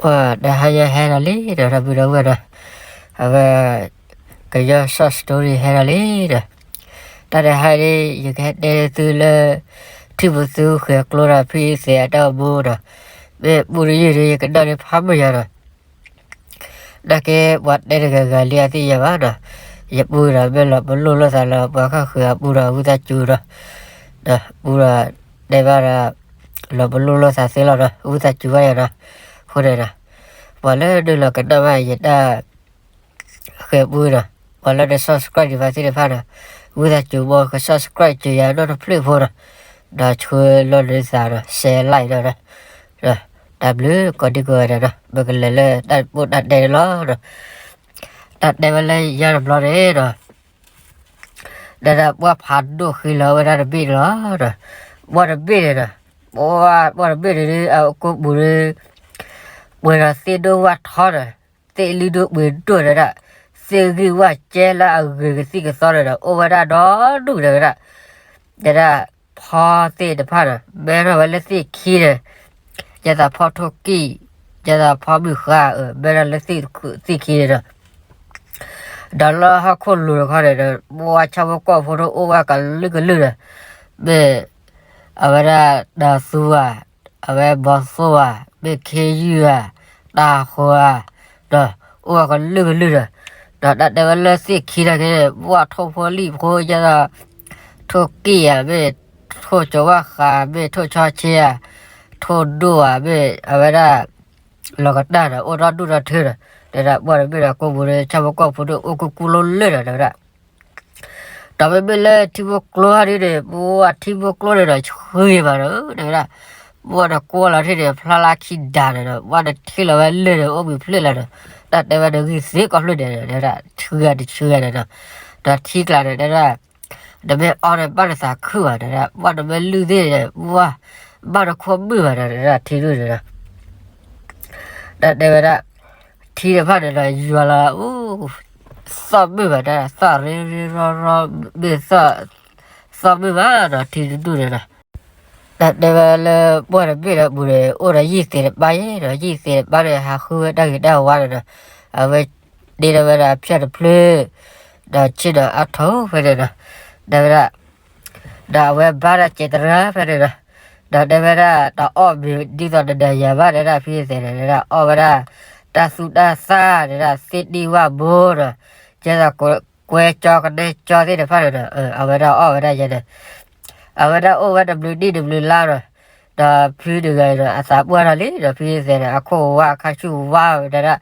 တဟါညါဟဲဒီးလံဒီး ဒီပုၢ်ဒီဝဲၢ်ဒီး, အဝဲ ကညီ short story ဟဲဒီးလံဒီး, တၢ်တဟါန့ၣ် ယကဟဲတဲသုလၢ ထံဖိသူဃဲၤကျိဒီး ဖုအံသဲးအတၢ်အိၣ်မူဒီး, မ့ၢ်ပူတယုၢ်ဒီး ယကနၣ်န့ၣ်ဖးမုာ်ယၤဒီး နာ်က့ ပှၤတဲတဂၤဂၤလံအသ့ၣ်ညါဘၣ်ဒီး, ယပူဒီး မ့ၢ်လီၤပလိာ်လိာ်သးလၢ ပှၤခီၣ်ဃံးအပူဒီး ဝံသးစူၤဒီး, ဒီးပူဒီး တဲဘၣ်ဒီး လီၤပလိာ်လိာ်သးသ့လီၤဒီး ဝံသးစူၤဘၣ်ယၤဒီး, အဃိန့ၣ်ဒီး ပှၤလၢနုာ်လီၤကနၣ်ဘၣ်ယတၢ် ဃဲၤပူဒီး, ပှၤလၢန subscribe ဒံးဘၣ်သ့ၣ်တဖၣ်ဒီး, ဝံသးစူၤမ်က subscribe စၢၤယၤနီတဖျၢၣ်ဖိဒီး, ဒီးဆှၢလီၤနသးဒီး share like ဒီး, တၢ်ဘျုးကိးဒံကိးဂၤဒဲးဒီး ပကလဲၤလၢတၢ်ပိၢ်တၢ်တဲန့ၣ်လီၤဒီး, တၢ်တဲဝဲလၢယၤတဘျီန့ၣ်ဒီး, ဒီးပှၢ်ဖးဒိၣ်ဃံလီၤဝဲဒၣ်တဘ့ၣ်န့ၣ်လီၤဒီး, ပှၢ်တဘ့ၣ်န့ၣ်ဒီး, ပှၢ်တဘ့ၣ်န့ၣ်ဒီး အကိာ်ပူၤဒီး ပှဲၤဒီးသ့ၣ်ဒိၣ်ဝၣ်ထီဒီး, သ့ၣ်လံဒိၣ်ပှ့ၤဒိၣ်ဒီးဒၣ်, သ့ၣ်ဂံၢ်ဝၣ်ကဲလၢအဂ့ၤကသံၣ်ကသီန့ၣ်ဒီး အိၣ်ဝဲဒၣ်ဒီဒူၣ်ဒီးဝဲဒၣ်, ဒီးဒၣ်ဖီသ့ၣ်တဖၣ်ဒီး မဲထီၣ်ဝဲလၢသ့ၣ်ခံန့ၣ်, ယဲသးဖီထိၣ်ကံၣ်, ယဲသးဖီမုၢ်ဃါ, မဲထီၣ်လၢသ့ၣ်ခံန့ၣ်ဒီး, ဒီးလၢဟီၣ်ခိၣ်လိၤတခီန့ၣ်ဒီး ပှၢ်ဆၣ်ဖိကီၢ်ဖိဒီး အိၣ်ဝဲကလုာ်ကလုာ်ဒီး, မ့ၢ် အဝဲဒၣ်တၢ်သူဧါ, အဝဲဘီသိဧါ, မ့ၢ်ခ့ယုၢ်ဧါ, တၢ်ဃိဧါ, ဒီးအိၣ်ဝဲကလုာ်ကလုာ်ဒီး, ဒီးတၢ်တဲဝဲလၢသ့ၣ်ခံနာ်က့န့ၣ် ပှၢ်ထိၣ်ဖိလံၣ်ဖိ ယဲသး ထိၣ်ကံၣ်ဧါ, မ့ၢ်ထိၣ်ကၠီၤဝၣ်ဃး, မ့ၢ်ထိၣ်ဆီဆ့ဧါ, ထိၣ်ဒိၣ်ဧါ, မ့ၢ်အဝဲဒၣ် လီၤကတၢၢ်ဒီး အိၣ်ဒီဒူၣ်ဒီထၢဒီး, တဲဒၣ်ပှၢ်တဘ့ၣ်ဒီး ကိာ်ပူၤဒီး ဆၣ်ဖိကီၢ်ဖိဒီးအိၣ်ကူကူလိၤလၢာ်ဒီး တဲဝဲဒၣ်, ဒီးမ့မ့ၢ်လၢထံဖိကျိဟီဒ်န့ၣ် ပှၢ်ထံဖိကျိန့ၣ်ဒီး ဆှံမးဒီး တဲဝဲဒၣ်, ပှၢ်ဒီးကွၢ်လီၤထံၣ်န့ၣ် ဖျါလၢခံဒါန့ၣ်ဒီး ပှၢ်ဒီးထံၣ်လီၤဝဲလၢာ်န့ၣ် အိၣ်ဘှံးဖျၢၣ်လီၤဒီး, တၢ်တဲဝဲဒီးဂံၢ်သ့ကီၢ်ဖျၢၣ်န့ၣ်ဒီး တဲဝဲဒၣ် ဆှံဂၤတဆှံဂၤန့ၣ်ဒီး, ဒီးထံကျါန့ၣ် တဲဝဲဒၣ် နမ့ၢ်အီန့ၣ် ဘၣ်နသးခုဘၣ် တဲဝဲဒၣ်, ပှၢ်နမ့ၢ်လုၢ်သ့ၣ်န့ၣ် ပှၢ် ဘၣ်နခိၣ်မုာ်ဘၣ်ဒီး တဲဝဲဒၣ် ထံဒူၣ်န့ၣ်ဒီး, တၢ်တဲဝဲဒၣ်, ထံတဖၣ်န့ၣ်ဒီး ယွၤလီၤအူ, သီၣ်မုာ်ဘၣ် တဲဝဲဒၣ်, သီၣ်ရ့ရ့ရီရီ မ့ၢ်သီၣ်မုာ်ဘၣ်ဒီး ထံတဒူၣ်န့ၣ်ဒီး, တၢ်တဲဝဲလၢပှၢ်တဘ့ၣ်ဒီးပူၤန့ၣ် အိၣ်ဒီးယံၢ်သ့းတပၤယဲဒီး ယံၢ်သ့းတပၤန့ၣ် ဟးဃုဝဲတၢ်ဂ့ၤတၢ်ဝါန့ၣ်ဒီး, အဝဲ ဒ့ဒီးဝဲဒၣ်ဖၠၣ်တဖျၢၣ်, ဒီးဆ့ၣ်နီၤအါထီၣ်ဖဲန့ၣ်ဒီး, တဲဝဲဒၣ်, ဒီးအဝဲဘါဒီးစဲးတရၢဖဲန့ၣ်ဒီး, ဒီးတဲဝဲဒၣ် တအီၣ်မ့ၤဒ်သိးတနၤယၤဘၣ် တဲဒၣ် ဖုယသဲးန့ၣ် တဲဒၣ် အီၣ်ဝဲဒၣ် တၢ်သူၣ်တၢ်သၣ် တဲဒၣ် သ့ၣ်ဒံၣ်ဝၣ်ဘိဒီး, ကဲသိးကွဲကၠီကနဲကၠီသ့ၣ်တဖၣ်န့ၣ်ဒီး အဝဲဒၣ်အီၣ်ဝဲဒၣ်ယဲန့ၣ်, အဝဲဒၣ်အိၣ်ဝဲတဘျုးနံၣ်တဘျုးလါဒီး, ဒီးဖုတဂၤအံၤဒီး အသးပှၢ်ထီၣ်လံဒီး ဖုယသဲးန့ၣ် အခိၣ်ဝါအခါဆူၣ်ဝါဝဲဒၣ်,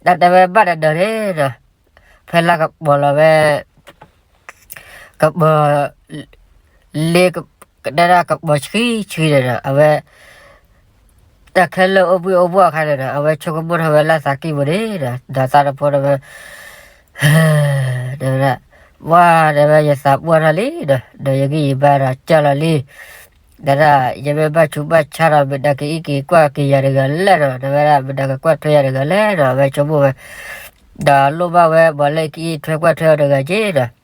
တၢ်တဲဝဲဘၣ်တဒီးန့ၣ်ဒီး, ဖဲလၢကပီၤလီၤဝဲ ကပီၤ လ့ တဲဒၣ်ကပီၤဆှံဆှံန့ၣ်ဒီး အဝဲ တၢ်ခဲလၢာ်အိၣ်ဘှံးအိၣ်ဘှီၣ်အခါန့ၣ်ဒီး အဝဲဆိကမိၣ်ထီၣ်ဝဲလၢသးကံၢ်ပူၤန့ၣ်ဒီး ဒီးသးတဖိဒီးဝဲ တဲဝဲဒၣ် ဝါ တဲဝဲ ယသးပှၢ်ထီၣ်လံဒီး ဒီးယဂံၢ်ယဘါဒီးကၢ်လီၤလံ, တဲဒၣ် ယမ့ၢ်ဘၣ်ဆူးဘၣ်ဆါဒီး မတၤကအံးက့ၤကွၢ်က့ၤယၤတဂၤလဲၣ်ဒီး တဲဝဲဒၣ် မတၤကကွၢ်ထွဲယၤတဂၤလဲၣ်ဒီး အဝဲဆိကမိၣ်ဝဲ, ဒီးလိၣ်ဘၣ်ဝဲ ပှၤလၢကအံးထွဲကွၢ်ထွဲအီၤတဂၤက့ၤဒီး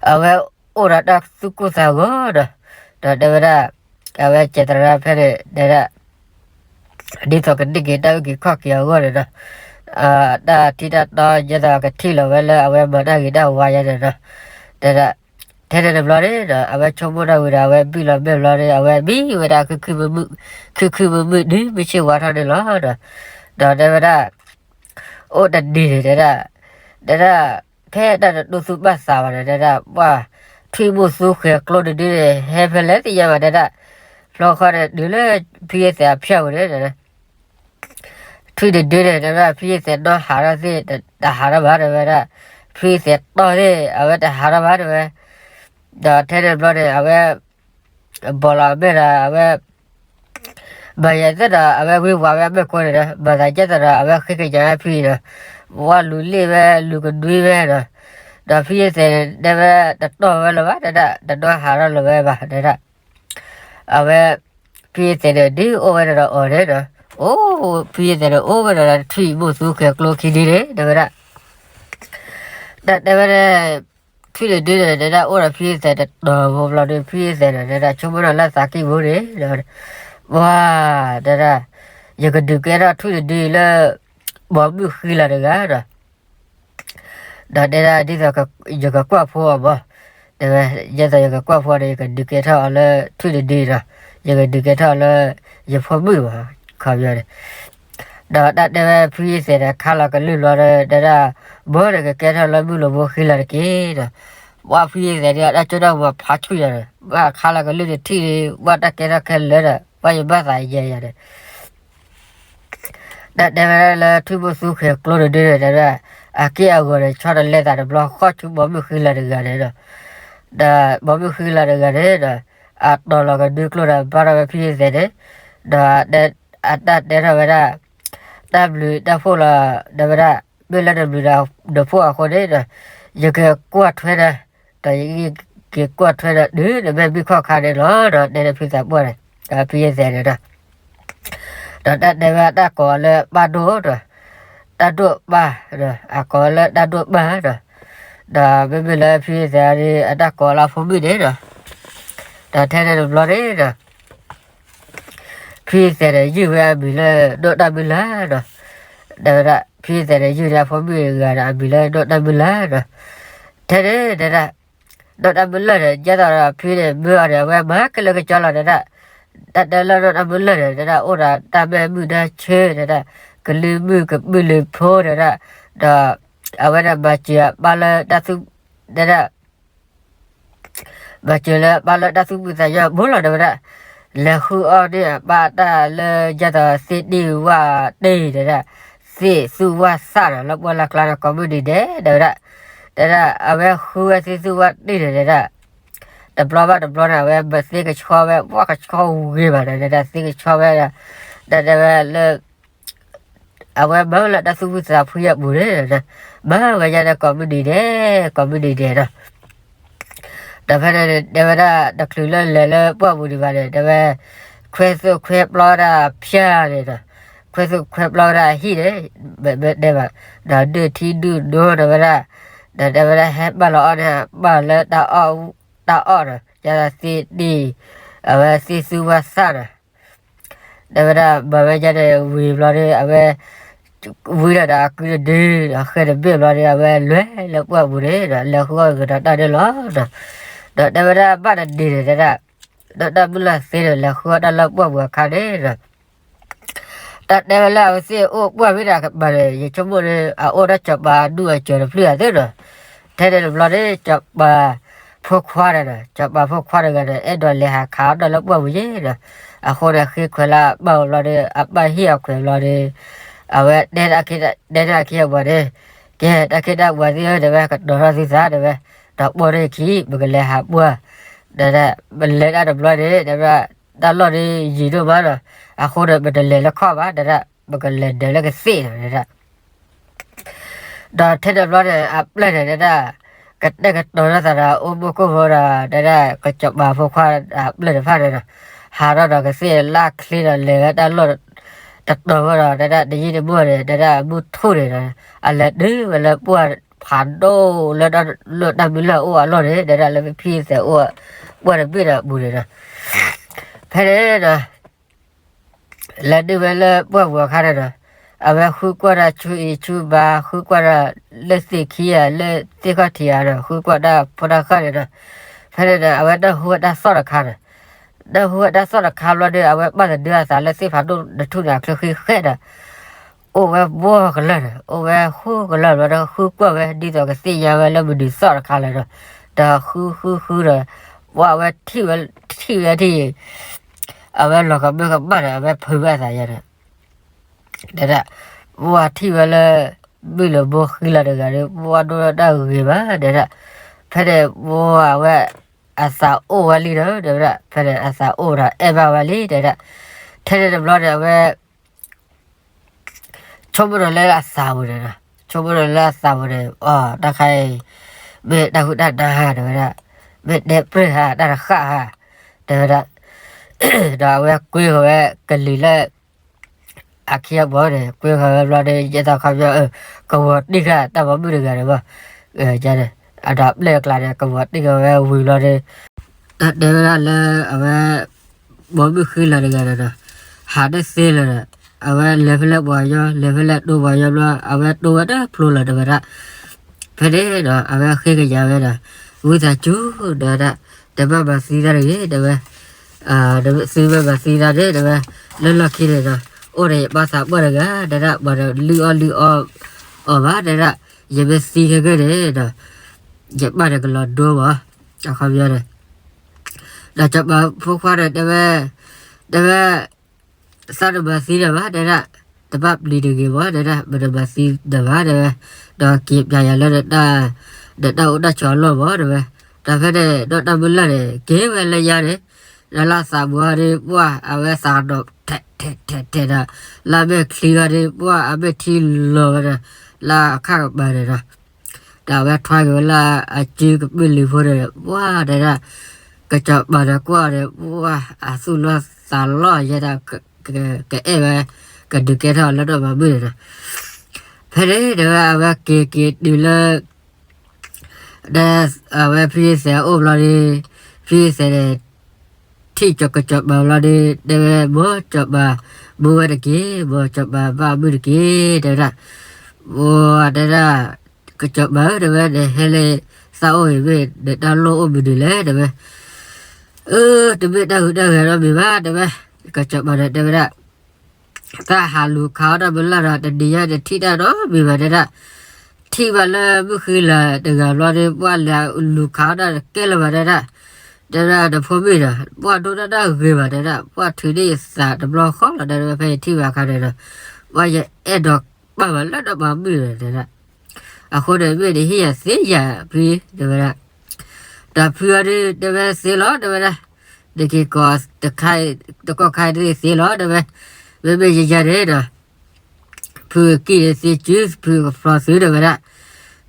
အဝဲအိၣ်ဒီးတၢ်သူၣ်ကိၢ်သးဂီၤဒီး, ဒီးတဲဝဲဒၣ်, အဝဲစဲးတရၢဖဲန့ၣ် တဲဒၣ်, ဒ်သိးကန့ၢ်က့ၤတၢ်အုၣ်က့ၤခီၣ်က့ၤအဂီၢ်န့ၣ်ဒီး, တၢ်ထံၣ်တၢ်တီယဲသိးကထံၣ်လီၤဝဲလၢအဝဲမၤတၢ်ဂ့ၤတၢ်ဝါယဲန့ၣ်ဒီး, တဲဒၣ်, ထဲန့ၣ်တဘျီန့ၣ်ဒီး အဝဲဆိကမိၣ်တၢ်ဝံၤဒီး အဝဲဘံၣ်လီၤမဲာ်ဘျီန့ၣ် အဝဲမံဝဲဒၣ် ခုခုမုာ်မုာ်, ခုခုမုာ်မုာ်ဒုးမုၢ်ဆ့ၣ်ဝါထီၣ်န့ၣ်လီၤဒီး, ဒီးတဲဝဲဒၣ် အိၣ်တနံၤန့ၣ် တဲဒၣ်, တဲဒၣ်, ဖဲတၢ်တဒိးသူၣ်ဘၣ်သးဘၣ်ဒီး တဲဒၣ် ပှၢ် ထွံၣ်မုၢ်သူဃဲၤကျိတဒုန့ၣ် ဟဲဖဲလဲၣ်သ့ၣ်ညါဘၣ် တဲဒၣ်, ဖျီဃီန့ၣ် တုၤလၢ ဖုယသဲးအဖၠၣ်ပူၤန့ၣ် ထွံၣ်တဒုန့ၣ် တဲဒၣ် ဖုယသဲးနီၢ်ဟးထီၣ်သ့ၣ် တဟးထီၣ်ဘၣ် တဲဝဲဒၣ်, ဖုယသဲးတီၢ်သ့ၣ် အဝဲတဟးထီၣ်ဘၣ် တဲဝဲ, ဒီးထဲန့ၣ်တဘျီန့ၣ် အဝဲ ဘီလီၤအမဲာ်ဒီး အဝဲ မၤယဲသ့ၣ်ဒီး အဝဲဝံဝးဝဲအမဲာ်ခိၣ်န့ၣ်ဒီး မၤသးဒ်သိးဒီး အဝဲဃ့ကညးဝဲဖုအံၤဒီး ဝဲလူၤလ့ၣ်ဝဲ လူၤကနွံဝဲဒီး, ဒီးဖုယသဲးန့ၣ် တဲဝဲ တတီၢ်ဝဲလၢၤဘၣ် တဲဒၣ် တနီၢ်ဟးထီၣ်လၢၤဝဲဘၣ် တဲဒၣ်, အဝဲ ဖုယသဲးန့ၣ် ဒုးအိၣ်ဝဲဒီးအီၤန့ၣ်ဒီး, အိၣ် ဖုယသဲးန့ၣ် အိၣ်ဝဲဒီးထွံၣ်မုၢ်သူဃဲၤကျိခံဒုန့ၣ် တဲဝဲဒၣ်, တၢ်တဲဝဲန့ၣ် ထွံၣ်တဒုန့ၣ် တဲဒၣ် အိၣ်ဒီးဖုယသဲးတတီၤဖိဘျီဒီး ဖုယသဲးန့ၣ် တဲဒၣ် ဆိကမိၣ်ထီၣ်လၢသးကံၢ်ပူၤန့ၣ်ဒီး, ပှၢ် တဲဒၣ်, ယကဒုးကဲထီၣ်ထွံၣ်တဒုလၢ ပိာ်မုၣ်ဃံလၤတဂၤဒီး ဒီးတဲဒၣ်ဒ်သိးယကကွၢ်ဖိအီၤမး, တဲဝဲ, ဒ်သိးယကကွၢ်ဖိဒီး ယကဒုးကဲထီၣ်အီၤလၢထွံၣ်တဒုဒီး ယကဒုးကဲထီၣ်အီၤလၢယဖိမုၣ်မး, ခီပညီန့ၣ် ဒီးတၢ်တဲဝဲဖုယသဲးဒီးခါလီၤကလုၢ်ဘျီဒီး တဲဒၣ်, ဘၣ်ဒီးကကဲထီၣ်လၢမုၢ်လီၤဘိဃံလၤတက့ၢ်ဒီး, ဘၣ်ဖုယသဲးဒီး တၢ်ကၠိတၢ်မၤဖးဆူၣ်ယၤဒီး ဘၣ်ခါလီၤကလုၢ်တထံၣ်ဒီး ဘၣ်တၢ်ကဲထီၣ်ခဲလၢာ်ဒီး ဘၣ်ယဘၣ်သးယဲယၤဒီး တၢ်တဲဝဲဒၣ်လၢထွံၣ်ဘိၣ်သူဃဲၤကျိတဒုန့ၣ် တဲဝဲဒၣ်, အက့ၢ်အဂီၤန့ၣ် ဆီတလဲသးတဘျီဃီဆူပိာ်မုၣ်ဃံလၤတဂၤန့ၣ်ဒီး, ဒီးပိာ်မုၣ်ဃံလၤတဂၤန့ၣ်ဒီး အတီၤလီၤကဒုကျိဒီးဘါထီၣ်ဝဲဖုယသဲးန့ၣ်, ဒီးအတၢ်တဲထီၣ်ဝဲဒၣ်, တၢ်ဘျုးတၢ်ဖှိၣ်လီၤ, တဲဝဲဒၣ်, မ့ၢ်လၢနဘျုးနဖှိၣ်အဃိန့ၣ်ဒီး ယကကွၢ်ထွဲနၤ, ဒီးယက့ၤကွၢ်ထွဲနၤတုၤနမ့ၢ်မုၢ်ခီၣ်ခါန့ၣ်လီၤဒီး တဲန့ၣ်ဖုသးပှၢ်န့ၣ်, ဖုယသဲးန့ၣ်ဒီး ဒီးတၢ်တဲဝဲအတၢ်ကိးလၢပၢ်ဒိၣ်ဒီး, တၢ်ဒိၣ်ပၢ်ဒီး အကိးလၢတၢ်ဒိၣ်ပၢ်ဒီး, ဒီးမ့မ့ၢ်လၢဖုယသဲးန့ၣ် အတၢ်ကိးလၢအဖိမုၣ်န့ၣ်ဒီး, ဒီးထဲန့ၣ်တဘျီန့ၣ်ဒီး ဖုယသဲးန့ၣ် ယုၢ်ဝဲအမံၤလၢဒိၣ်တၢ်မုၢ်လၢ်ဒီး, ဒီးဝဲဒၣ် ဖုယသဲးန့ၣ် ယုၢ်န့ၢ်အဖိမုၣ်တဂၤဒီးအမံၤလၢဒိၣ်တၢ်မုၢ်လၢ်ဒီး, ထဲန့ၣ်တဲဒၣ်, ဒိၣ်တၢ်မုၢ်လၢ်န့ၣ် ဒ်သိးဒီးဖုန့ၣ် မၢအီၤန့ၣ် အဝဲမၤကလၢကကၠီလီၤတဲဒၣ်, တၢ်တဲလၢဒိၣ်တၢ်မုၢ်လၢ်န့ၣ် တဲဒၣ် အိၣ်ဒီးတၢ်မဲာ်မုၢ်နၢ်ဆၢတဲဒၣ်, ကလုာ်မုၢ်ကပုာ်လုာ်ဖိတဲဒၣ်, ဒီးအဝဲဒၣ်မၤစၢၤအပၢ်လၢတၢ်သူၣ်, တဲဒၣ် မၤစၢၤလၢအပၢ်လၢတၢ်သူၣ်ဖှံသးညီဘိလီၤတဲဝဲဒၣ်, လဲၤဃုအီၣ်န့ၢ်အပၢ်တၢ်လၢယဲသိးသ့ၣ်ဒ့ၣ်ဝၣ်တ့ၢ်တဲဒၣ်, သ့ၣ်သူၣ်ဝၣ်သၣ်ဒီး လၢပှၢ်လၢ်ကျါဒီးကိးမုၢ်နံၤဒဲးတဲဝဲဒၣ်, တဲဒၣ် အဝဲဃုဝဲသ့ၣ်သူၣ်ဝၣ်တ့ၢ်န့ၣ်တဲဒၣ်, တဘျီဘၣ်တဘျီန့ၣ် အဝဲမၤသ့ကဆှီဝဲ ဝၣ်ကဆှီဂ့ၤဘၣ်ဒီး တဲဒၣ်သ့ကဆှီဝဲဒီး, ဒီးတဲဝဲလၢ အဝဲမၤလၢတၢ်သူၣ်ဖှံသးညီအပူၤန့ၣ်, မၤဝဲဒ်န့ၣ်ကိးမုၢ်နံၤဒဲး, ကိးမုၢ်နံၤဒဲးဒီး, ဒီးဖဲန့ၣ်တဲဝဲဒၣ် တချုးလၢလဲၤလၢပှၢ်ပူၤဒံးဘၣ်န့ၣ် တဲဝဲ, ခွဲးသူၣ်ခွဲးပျီဝဲဒၣ်ဖၠၣ်န့ၣ်ဒီး, ခွဲးသူၣ်ခွဲးပျီဝဲဒၣ်ဟံၣ်န့ၣ်, မ့ၢ်တဲဘၣ်, ဒီးဒုးထံဒုးနိဒီးဝဲဒၣ်, ဒီးတဲဝဲဒၣ်ဟဲဘၣ်လီၤအီၣ်န့ၣ် ဘၣ်လၢတၢ်အီၣ်, တၢ်အီၣ်ဒီး ယဲသိးသ့ၣ်ဒ့ၣ်, အဝဲသ့ၣ်သူၣ်ဝၣ်သၣ်ဒီး တဲဝဲဒၣ်မၤဝဲဒ်န့ၣ်ဝံၤဘျီဒီး အဝဲ ဝံၤဒီးဒီးအကုတဒုဒီး ဃဲတဘ့ၣ်ဘျီဒီး အဝဲလဲၤလၢပှၢ်ပူၤန့ၣ်ဒီး လဲၤဃုအီၣ်ဂ့ၤဒီးတၢ်န့ၣ်လီၤဒီး, ဒီးတဲဝဲဒၣ်ဘၣ်တနံၤန့ၣ်တဲဒၣ်, ဒီးတၢ်မုၢ်လၢ်သ့ဒီး လဲၤဃုအီၣ်တၢ်လၢပှၢ်ပူၤအခါန့ၣ်ဒီး တၢ်တဲဝဲလၢအဝဲသ့ၣ်အိၣ်ပှၢ်မ့ၢ်ဒၣ်ကပၤန့ၣ် ယဆိကမိၣ်န့ၣ် အအိၣ်ဒီးစီၤပၤဒူၣ်အစၢၤတဖျၢၣ်အသ့ဒီး, ထဲန့ၣ်တဘျီန့ၣ် စီၤပၤဖိခွါဒီး စီၤပၤဖိခွါတဂၤဒီး အဲၣ်ဒိးလဲၤဟးခးအီၣ်တၢ်လၢပှၢ်ပူၤယဲဒီး, အဃိန့ၣ် ဃ့ခွဲးလၢအပၢ်အအိၣ်ဘျီဒီး အပၢ်ဟ့ၣ်အခွဲးဘျီဒီး အဝဲတဲ တဲန့ၢ်အခံအပှၤန့ၣ်, ကဲ တၢ်ခ့တၢ်ပှၤသ့ၣ်ဧၢ တဲဝဲ ကတီၤထီၣ်သုသးတဲဝဲ, ဒီးပိာ်န့ၢ်ခံ ပကလဲၤဟးပှၢ်, တဲဒၣ် ပလဲၤဒၣ်တဘျီန့ၣ် တဲဝဲဒၣ် တၢ်လီၢ်ဒ်ယံာ်ဒိၣ်မးဒီး အဃိန့ၣ် ပတလဲၤလၢခီၣ်ဘၣ် တဲဒၣ် ပကလဲၤဒၢးလၢကသ့ၣ်ဒီး တဲဒၣ် ဒီးထဲတဘျီန့ၣ် အပျဲၢ်န့ၣ် တဲဒၣ် ကတဲာ်ကတီၤထီၣ်သးဒီး အိၣ်မူခိၣ်ဖိဒီး တဲဒၣ် ကစီၤပၤဖိခွါအပျဲၢ်တဖၣ်န့ၣ်ဒီး ဟးထီၣ်ဒီးကသ့ၣ်လၢချ့ဒီး လဲၤဝဲတၢ်လီၢ် တတီၤဝဲဒီး တဲဒၣ် တယံာ်တမီၢ်န့ၣ် တဲဒၣ် မုၢ်ထူၣ်န့ၣ်ဒီး အလဲၤတုၤဝဲလၢပှၢ်ဖးဒိၣ်လၢ လၢတၢ်မုၢ်လၢ်အိၣ်အလီၢ်န့ၣ် တဲဒၣ် လၢဖံသဲးအိၣ် ပှၢ်တဘ့ၣ်ဒီးအပူၤန့ၣ်ဒီး ဖဲန့ၣ်ဒီး လဲၤဒုးဝဲလၢပှၢ်ပူၤအခါန့ၣ်ဒီး အဝဲဃုကွၢ်ဒီးဆူအံၤဆူဘါ ဃုကွၢ်ဒီးလၢသ့ၣ်ခံဂၤ လၢသ့ၣ်ခီၣ်ထံးဂၤဒီး ဃုကွၢ်တၢ်ဖိတၢ်ဃၢ်န့ၣ်ဒီး ဖဲန့ၣ်ဒီး အဝဲနၢ်ဟူဝဲတၢ်သီၣ်တခါန့ၣ် နၢ်ဟူဝဲတၢ်သီၣ်တခါဘျီဒီး အဝဲဘၣ်သဒုအသးလၢသ့ၣ်ဖးဒိၣ်တထူၣ်န့ၣ် အချၢဃံဃဲဒီး အိၣ်ဝဲဘီကလၢာ်န့ၣ် အိၣ်ဝဲဃိကလၢာ်ဘျီဒီး ဃုကွၢ်ဝဲ ဒ်သိးကသ့ၣ်ညါဝဲလၢမနုၤသီၣ်တခါလဲၣ်ဒီး ဒီးဃုဃုဃုဒီး ပှၢ်အဝဲထံၣ်ဝဲ ထံၣ်ဝဲထံၣ် အဝဲလီၤကမၢကမၣ်ဒီး အဝဲဖုးဘၣ်သးယါဒီး တဲဒၣ် ပှၢ်ထံၣ်ဝဲလၢ မုၢ်လၢဘိဃံလၤတဂၤဒီး ပှၢ်ဒိၣ်ထီၣ်တၢ်ဂ့ၤမး တဲဒၣ် ဖဲန့ၣ် ပှၢ်အဝဲ အသးအိၣ်ဝဲလံဒီး တဲဝဲဒၣ် ဖဲန့ၣ် အသးအိၣ်ဒီး အဲၣ်ဘၣ်ဝဲလံ တဲဒၣ် ထဲန့ၣ်တဘျီန့ၣ် အဝဲ ဆိကမိၣ်ဒီးလၢအသးပူၤန့ၣ်ဒီး ဆိကမိၣ်ဒီးလၢအသးပူၤန့ၣ် အီ တၢ်ခါအံၤ မ့ၢ်တၢ်ဟူတၢ်နါဧါ တဲဝဲဒၣ် မ့ၢ်တဲပြဲၢ်ဧါ တၢ်တဃၣ်ဧါ တဲဝဲဒၣ် ဒီးအဝဲကွ့ဃီၤဝဲကလံၤလၢ အခံအပီၤန့ၣ် ကွ့ဃီၤဝဲဘျီဒီး ယဲသိးခီပညီ ကဝီၤတံၢ်ဃာ် တၢ်ပိာ်မုၣ်တဂၤန့ၣ်မး န့ၣ် အဒီးပျဲၢ်အကျါန့ၣ် ကဝီၤတံၢ်ဃာ်ဝဲဝံၤဘျီဒီး တၢ်တဲဝဲဒၣ်လၢအဝဲ ပိာ်မုၣ်ဃံလၤတဂၤန့ၣ်ဒီး ဟးတသ့လၢၤဒီး အဝဲလဲၤဖဲလဲၣ်ပှၤကညီ လဲၤဖဲလဲၣ်တိၢ်ပှၤကညီဘျီ အဝဲတိၢ်ဝဲတဖျိလၢၤတဲဝဲဒၣ်. ဖဲန့ၣ်ဒီး အဝဲဃ့ကညးဝဲဒီး ဝံသးစူၤဒီးဝဲဒၣ် တဘၣ်မၤသံတၢ်တဂ့ၤ တဲဝဲ, သုမ့ၢ်မၤသံတၢ်န့ၣ် တဲဝဲ, လၢလီၢ်ခံန့ၣ်ဒီး အိၣ်ဒီးယပၢ်သးပှၢ်တဂၤ တဲဒၣ် ပှၤဒီးလုၢ်အီၣ်လုၢ်အီအီၤဘၣ် တဲဒၣ်, ယမ့ၢ်သံခဲကဲန့ၣ်ဒီး ယပၢ်န့ၣ်ကလီၤဒိမး, အခီပညီန့ၣ် ဒီးစီၤပၤဖိခွါန့ၣ်တဲဝဲ, တဲဝဲ, သးတမၤသံဒီးဘၣ် တဲဒၣ်, တဘၣ်ပျံၤတဂ့ၤမး တဲဒၣ်, ပတမၤသံဒီးဘၣ် တဲဝဲ, ဒီးက့ၤပျးယၤလၢ နတၢ်အိၣ်တၢ်ဆိးအလီၢ်မး တဲဝဲ, ဒီးဖဲန့ၣ် ဒီးတၢ်မုၢ်လၢ်န့ၣ် က့ၤဝဲလၢညါန့ၣ်, ဒီးလၢသးမုာ်အီၤဒီး ပှၢ်အဝဲသးကဒီး ထဲးထဲးထဲးထဲးဒီး လၢအမဲာ်ချံဂီၤဒီး ပှၢ်အမဲာ်ထံလီၤဝဲဒီး လၢအခၣ်ကပၤန့ၣ်ဒီး ဒီးအဝဲထွါက့ၤဝဲလၢအစုကပုာ်လုးဖိန့ၣ် ပှၢ်တဲဒၣ်, ကစီၤပၤဒီးကွၢ်အီၤဒီး ပှၢ်အသူၣ်လီၤသးလီၤယဲဒၣ်, ကအဲၣ်ဝဲ ကဒုးကဲထီၣ်အီၤလၢနီၢ်မၤမုၣ်န့ၣ်ဒီး, ဖဲန့ၣ်တဲဝဲ အဝဲက့ၤက့ၤတုၤလၢ ဒီးအဝဲဖုယသဲးအအိၣ်ဘျီဒီး, ဖုယသဲးန့ၣ် ထံၣ်ကစီၤပၤဘျီဒီး တဲဝဲ မ်ကစီၤပၤ မူဝဲတက့ၢ်, မ်ကစီၤပၤဘၣ်မုၢ်တက့ၢ် တဲဝဲဒၣ်, မ်တဲဒၣ်, ကစီၤပၤဧၢ တဲဝဲ နဟဲလၢသးအိၣ်အံၤမ့ၢ် နတၢ်လိၣ်အိၣ်မနုၤလဲၣ် တဲဝဲ, အၢ တမ့ၢ်တၢ်ဟူးတၢ်ဂဲၤနီတမံၤဘၣ် တဲဝဲ, ကစီၤပၤဒီးတဲဝဲဒၣ် သးဟးလူၤခးအီၣ်တၢ်မုၢ်လၢ်ဒီး တနံၤညါတထံၣ်တၢ်နီတမံၤဘၣ်တဲဒၣ်, ထံၣ်ဘၣ်လၢမုၢ်ဃ့လၤတဂၤဘျီဒီး ပှၢ်လဲၤလူၤခးအီၣ်တၢ်တကဲလၢၤဘၣ်တဲဒၣ်, တဲဝဲဒၣ် နဖိမုၣ်ဒီး ပှၢ်ဒိၣ်တၢ်တၢ်ဂ့ၤဘၣ်တဲဒၣ်, ပှၢ်ထုးန့ၢ်ယသးတဘျီဃီလီၤ တဲဝဲ ဖဲယထံၣ်ဘၣ်အခါန့ၣ်ဒီး ပှၢ်ယအဲၣ်ဒိးဘၣ်ဘၣ်လၢနီၢ်မၤမုၣ်ဒီးတဲဒၣ်, အဃိန့ၣ် မ့ၢ်နဟ့ၣ်ယၤသ့ယၤဖု တဲဝဲဒၣ်, ဒီးဖုအီၤဒုး တဲဝဲသ့လီၤ တဲဝဲဒၣ်, နက့ၤကိးတခါ တကီၢ်ခါဒုးသ့လီၤ တဲဝဲ, မ့မ့ၢ်ယယၤန့ၣ်ဒီး ဖုကံၣ်န့ၣ်သ့စု ဖုကဖျီသု တဲဝဲဒၣ်,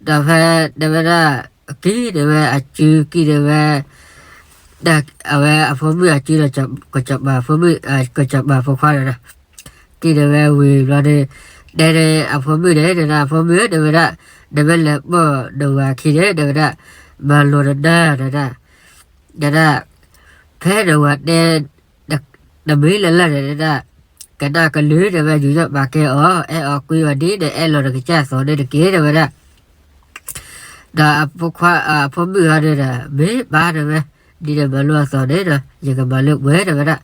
ဒီးဖဲတဲဝဲဒၣ် ကံၣ်န့ၣ်ဝဲ အစုကံၣ်န့ၣ်ဝဲ အဝဲအဖိမုၣ်အစုဒီး ကစီၤပၤဖိမုၣ် ကစီၤပၤဖိခွါန့ၣ်ဒီး ကံၣ်န့ၣ်ဝဲဝံၤဘျီဒီး တဲန့ၣ်အဖိမုၣ်န့ၣ် တဲဒၣ်အဖိမုၣ် တဲဝဲဒၣ်, နမ့ၢ်လဲၤပိာ်နဝၤခံန့ၣ် တဲဝဲဒၣ်, မၤလိာ်နဒါ တဲဒၣ်, တဲဒၣ်, ဖဲနဝၤတဲ တမ့ၢ်လၢ်လၢ်န့ၣ် တဲဒၣ်, ကနၣ်ကလုၢ် တဲဝဲ ယူးယီၣ်ပာ်ကဲအီၤ အဲၣ်အီၤကွံအီၤဒ်န့ၣ် အဲၣ်လီၤနကစၢ်အသိးန့ၣ်တက့ၢ် တဲဝဲဒၣ်, ဒီးအဖိခွါ အဖိမုၣ်အီၤန့ၣ်ဒီး မ့ၢ်ဘၣ်တဲဝဲ, ဒ်နမၤလိအသိးန့ၣ်ဒီး ယကမၤလၢပှဲၤ တဲဝဲဒၣ်,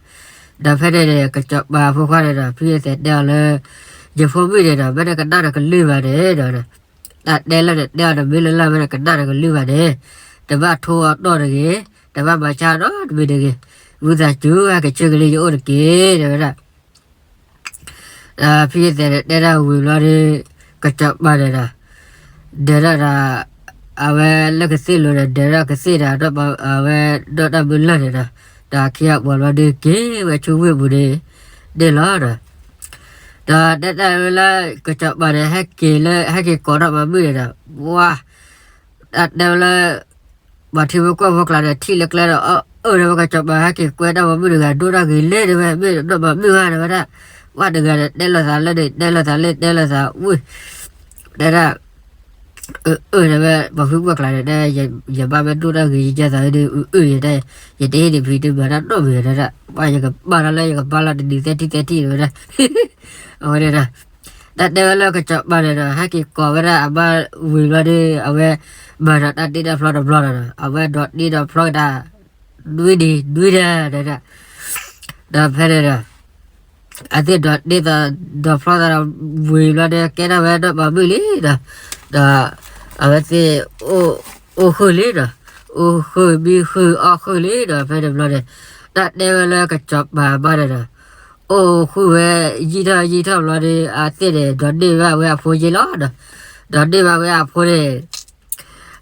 ဒီးဖဲန့ၣ်န့ၣ် ကစီၤပၤအဖိခွါန့ၣ်ဒီး ဖုယသဲးတဲအီၤလၢ ယဖိမုၣ်န့ၣ်ဒီး မ့ၢ်နကနၣ်နကလုၢ်ဘၣ်န့ၣ်ဒီး တၢ်တဲလၢနတဲအီၤတမ့ၢ်လၢ်လၢ် မ့ၢ်နကနၣ်နကလုၢ်ဘၣ်န့ၣ်, တဘၣ်ထိအီၤတီၢ်တဂ့ၤ, တဘၣ်မၤဆါနီတမံၤတဂ့ၤ, ဝံသးစူၤ ဟဲက့ၤဆှၢက့ၤလၢယအိၣ်တက့ၢ် တဲဝဲဒၣ်. ဖုယသဲးန့ၣ်တဲဒၣ်ဝံၤဘျီဒီး ကစီၤပၤန့ၣ်ဒီး ဒၢးထီၣ်ဒီး အဝဲလၢကသ့ၣ်လိၤဒီး ဒၢးထီၣ်ကသ့ၣ်ဒီး အဝဲဒီးတၢ်မုၢ်လၢ်န့ၣ်ဒီး ဒီးခံဂၤပှၤဘျီဒီးက့ၤဝဲဆူဝ့ၢ်ပူၤန့ၣ် န့ၣ်လီၤဒီး ဒီးတဲတၢ်ဝဲလၢ ကစီၤပၤန့ၣ် ဟဲက့ၤလၢ ဟဲက့ၤကိးထီၣ်မၤမုၣ်န့ၣ်ဒီး ဝါ တၢ်တဲဝဲလၢ ပှၤထံဖိကီၢ်ဖိကျါန့ၣ် ထံၣ်လၢကျဲဒီး အၢ အၢ တဲဝဲ ကစီၤပၤဟဲက့ၤကွဲတၢ်မၤမုၣ်တဂၤ ဒိၣ်တၢ်ဂ့ၤလံ တဲဝဲ မ့ၢ်နီၢ်မၤမုၣ်ဧါ တဲဝဲဒၣ်, ပှၤတဂၤန့ၣ် တဲလိာ်သးလၢန့ၣ် တဲလိာ်သးလၢ တဲလိာ်သးဝံၣ် တဲဒၣ် အၢ အၢ တဲဝဲ ပှၤဖုပှၢ်ကျါန့ၣ် တဲ ယဘၣ်မ့ၢ်ဒိၣ်တၢ်ဂ့ၤ ယယဲသးဒုး အၢ အၢ ယတဲ ယတဟ့ၣ်ဒံးဖံးတမၤတၢ်နီတမံၤ တဲဒၣ် ပှၤယကဘၣ်တၢ်လၢယကဘၣ်လီၤတနံၤသဲထံၣ်သဲထံၣ် တဲဝဲဒၣ် အဝဲန့ၣ်ဒီး တၢ်တဲဝဲလၢကစီၤပၤန့ၣ်ဒီး ဟဲက့ၤကိးဝဲဒၣ်အမါဝံၤဘျီဒီး အဝဲမၤဒီးတၢ်တ့တၢ်ဖျီတဘျီဒီး အဝဲဒိးတ့ဒီးဖျီကဒါ နွံနံၤနွံနၤ တဲဒၣ် ဒီးဖဲန့ၣ်ဒီး အသ့ၣ်ဒိးတ့ဒီးဖျီသးဒီးဝံၤဘျီဒီး ကဲထီၣ်ဝဲနီၢ်မၤမုၣ်လံဒီး ဒီးအဝဲသ့ၣ် အိၣ်ဃုာ်လံဒီး အိၣ်ဃုာ်မံဃုာ်အီၣ်ဃုာ်လံဒီး ဖဲန့ၣ်ဘျီန့ၣ် တၢ်တဲဝဲလၢကစီၤပၤအမါန့ၣ်ဒီး အိၣ်ဃုာ်ဝဲယံာ်ထီၣ်ယံာ်ထီၣ်ဘျီဒီး အသ့ၣ်န့ၣ် ဒိးန့ၢ်ဘၣ်ဝဲအဖိယ့လီၤဒီး ဒိးန့ၢ်ဘၣ်ဝဲအဖိန့ၣ်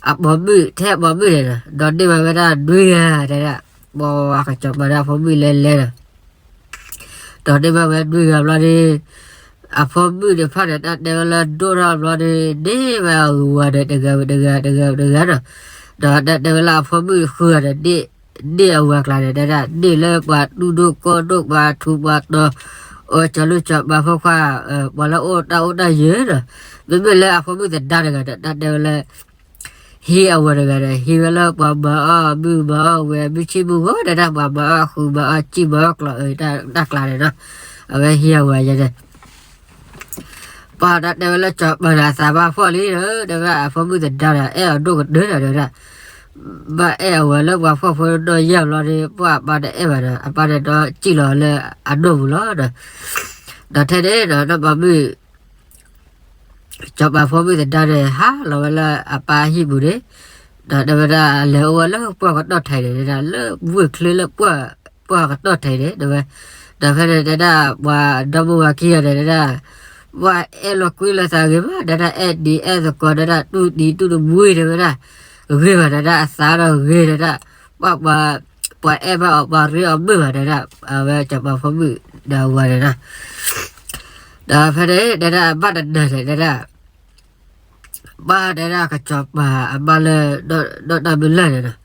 အပိာ်မုၣ် ထဲအပိာ်မုၣ်န့ၣ်ဒီး ဒိးန့ၢ်ဘၣ်ဝဲဒၣ်နွံဂၤ တဲဒၣ် ပှၤကစီၤပၤဒီးအဖိမုၣ်လဲၤလဲၤဒီး ဒိးန့ၢ်ဘၣ်ဝဲနွံဂၤဘျီဒီး အဖိမုၣ်တဖၣ်န့ၣ် တၢ်တဲဝဲလၢဒိၣ်ထီၣ်ဘျီဒီး န့ၢ်ဝဲအဝၤဒီးတဂၤဝံၤတဂၤ တဂၤဝံၤတဂၤဒီး ဒီးတၢ်တဲဝဲလၢအဖိမုၣ်ဃုဂၤဒီး န့ၢ်အဝၤကျါန့ၣ် တဲဒၣ် န့ၢ်လၢပှၤတူၢ်ဒိၣ်ကီၢ်ဒိၣ် ပှၤထူးပှၤတီၤ အိၣ်ကၠီၤလူၢ်ကၠီၤပၤဖိခွါ ပှၤလၢအိၣ်တၢ်အိၣ်တၢ်ယၢၤဒီး မ့မ့ၢ်လၢအဖိမုၣ်သဒါတဂၤဒီး တၢ်တဲဝဲလၢ ဟံးအဝၤတဂၤဒီး ဟံးဝဲလၢပှၤမၤအီၣ်မုၢ်မၤအီၣ်ဝဲၤ မုၢ်ဆ့ၣ်မုၢ်ဂီၤဒီး ပှၤမၤအီၣ်ဃုာ်မၤအီၣ်ကံၣ်မၤအီၣ်ကျီးအတၢ်ကျါန့ၣ်ဒီး အဝဲဟံးအဝၤယဲန့ၣ် ပှၤတၢ်တဲဝဲလၢစီၤပၤန့ၣ် အသးဘၣ်ဖှီၣ်လံဒီး တဲဝဲဒၣ်အဖိမုၣ်သဒါဒီး အဲၣ်အီၤဒိၣ်ကတၢၢ်ဒီး တဲဝဲဒၣ်, ဘၣ်အဲၣ်အဝဲလၢပှၤဖှီၣ်ဖိဒီးယၢ်ဘျီဒီး ပှၤအပၢ်တအဲၣ်ဘၣ်ဒီး အပၢ်န့ၣ်ဒီးစံၣ်လီၤလၢအဒိၣ်ပူၤလီၤဒီး, ဒီးထဲန့ၣ်ဒီး နီၢ်ပၤမုၣ် စီၤပၤဖိမုၣ်သဒါန့ၣ် ဟးလီၤဝဲလၢအပၢ်ဟံၣ်ပူၤန့ၣ်, ဒီးတဲဝဲဒၣ်လဲၤအိၣ်ဝဲလၢပှၢ်ကတီၢ်ထံးန့ၣ် တဲဒၣ်လၢဝ့ၢ်ချ့လၢပှၢ်ကတီၢ်ထံးန့ၣ် တဲဝဲ, ဒီးဖဲန့ၣ်တဲဒၣ် ပှၤဒီမါဝၤခံဂၤန့ၣ် တဲဒၣ် ပှၤအဲၣ်လီၤကွံလီၤသးဂ့ၤမး တဲဒၣ် အဲၣ်ဒံးအဲၣ်သကိး တဲဒၣ် တူၢ်တံၤတူၢ်တမှံၤ တဲဝဲဒၣ်, ဂ့ၤဘၣ် တဲဒၣ် အသးဒီးဂ့ၤ တဲဒၣ်, ပှၤ ပှၤအဲၣ်ဘၣ်အီၤ ပှၤရ့အီၤမုာ်ဘၣ် တဲဒၣ်, အဝဲစီၤပၤဖိမုၣ်ဒီးဝၤန့ၣ်ဒီး, ဒီးဖဲန့ၣ် တဲဒၣ် ဘၣ်တနၤန့ၣ် တဲဒၣ် ဘၣ်တဲဒၣ်ကစီၤပၤအမါလၢ နီၢ်တၢ်မုၢ်လၢ်န့ၣ်ဒီး,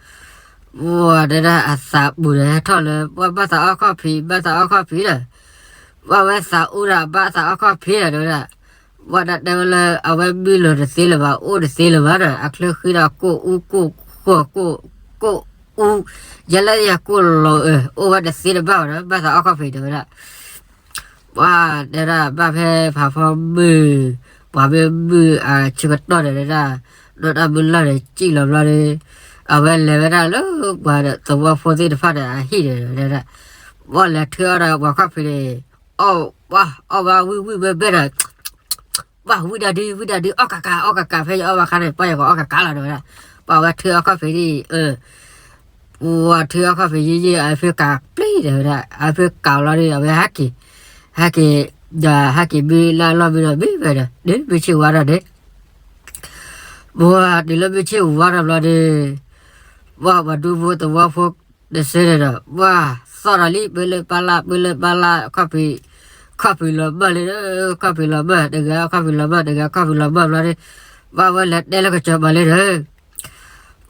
ပှၤတဲဒၣ်အသးပူၤန့ၣ် ဟဲထီၣ်လၢ ပှၤဘၣ်သးအီၣ်ခီၣ်ဖံး ဘၣ်သးအီၣ်ခီၣ်ဖံးဒီး, ပှၤဝဲသးအူဒီးဘၣ်သးအီၣ်ခီၣ်ဖံးဒီး တဲဝဲဒၣ်, ပှၤတၢ်တဲဝဲလၢ အဝဲမံလီၤတသ့လၢၤဘၣ် အိၣ်တသ့လၢၤဘၣ်ဒီး အချၢဃံဒီးကိၣ်အူကိၣ်ဃီၣ်ကိၣ် ကိၣ်အူ ယဲလၢယၤကိၣ်လီၤအၢ အိၣ်ဝဲတသ့တဘၣ်ဒီး ဘၣ်သးအီၣ်ခီၣ်ဖံး တဲဝဲဒၣ် ပှၤတဲဒၣ်ဘၣ်ဖဲဖးဖီမုၢ်, ပှၤမ့ၢ်မုၢ်အဆၢကတီၢ်န့ၣ်တဲဒၣ်, နီၢ်တၢ်မုၢ်လၢ်န့ၣ်စံၣ်လီၤဘျီဒီး, အဝဲလဲၤဝဲဒၣ်လၢပှၤသဝီဖိသ့ၣ်တဖၣ်န့ၣ် အဟံၣ်န့ၣ်တဲဒၣ်, ပှၤလဲၤထုအီၣ်ဒီးပှၤခီၣ်ဖံးန့ၣ်, အီၣ်, အီၣ်ဘၣ်ဝံၣ်ဝံၣ်ဘဲဘဲဒီး ပှၤဝံၣ်ဒၣ်ဒု ဝံၣ်ဒၣ်ဒု အီၣ်ကးကး အီၣ်ကးကး ဖဲယအီၣ်ဘၣ်ခါန့ၣ် ပှၤယကအီၣ်ကးကးလီၤ တဲဝဲဒၣ်, ပှၤဝဲထုအီၣ်ခီၣ်ဖံးဒ်အံၤ, ပှၤထုအီၣ်ခီၣ်ဖံးယံာ်ယံာ် အဖ့ကးပျံၤတဲဝဲဒၣ် အဖ့ကးလီၤဒီး အဝဲဟဲက့ၤ, ဟဲက့ၤ, ဒီးဟဲက့ၤမံလၢအလီၢ်မံဒီး မံဝဲဒီး တုၤမုၢ်ဆ့ၣ်ဝါထီၣ်န့ၣ်, ပှၤတုၤလၢမုၢ်ဆ့ၣ်ဝါထီၣ်ဘျီဒီး ပှၤပှၤဒူဖိသဝီဖိတစဲန့ၣ်ဒီး ပှၤသီၣ်ဒီးလံ ပၢလၢပၢ်လၢ် ပၢလၢပၢ်လၢ် ခီၣ်ဖံး, ခီၣ်ဖံးလီၤမၢ်လံဒီး ခီၣ်ဖံးလီၤမၢ်တဂၤ ခီၣ်ဖံးလီၤမၢ် ခီၣ်ဖံးလီၤမၢ်ဘျီန့ၣ်, ပှၤဝဲလဲၤတဲလၢကစီၤပၤလံဒီး,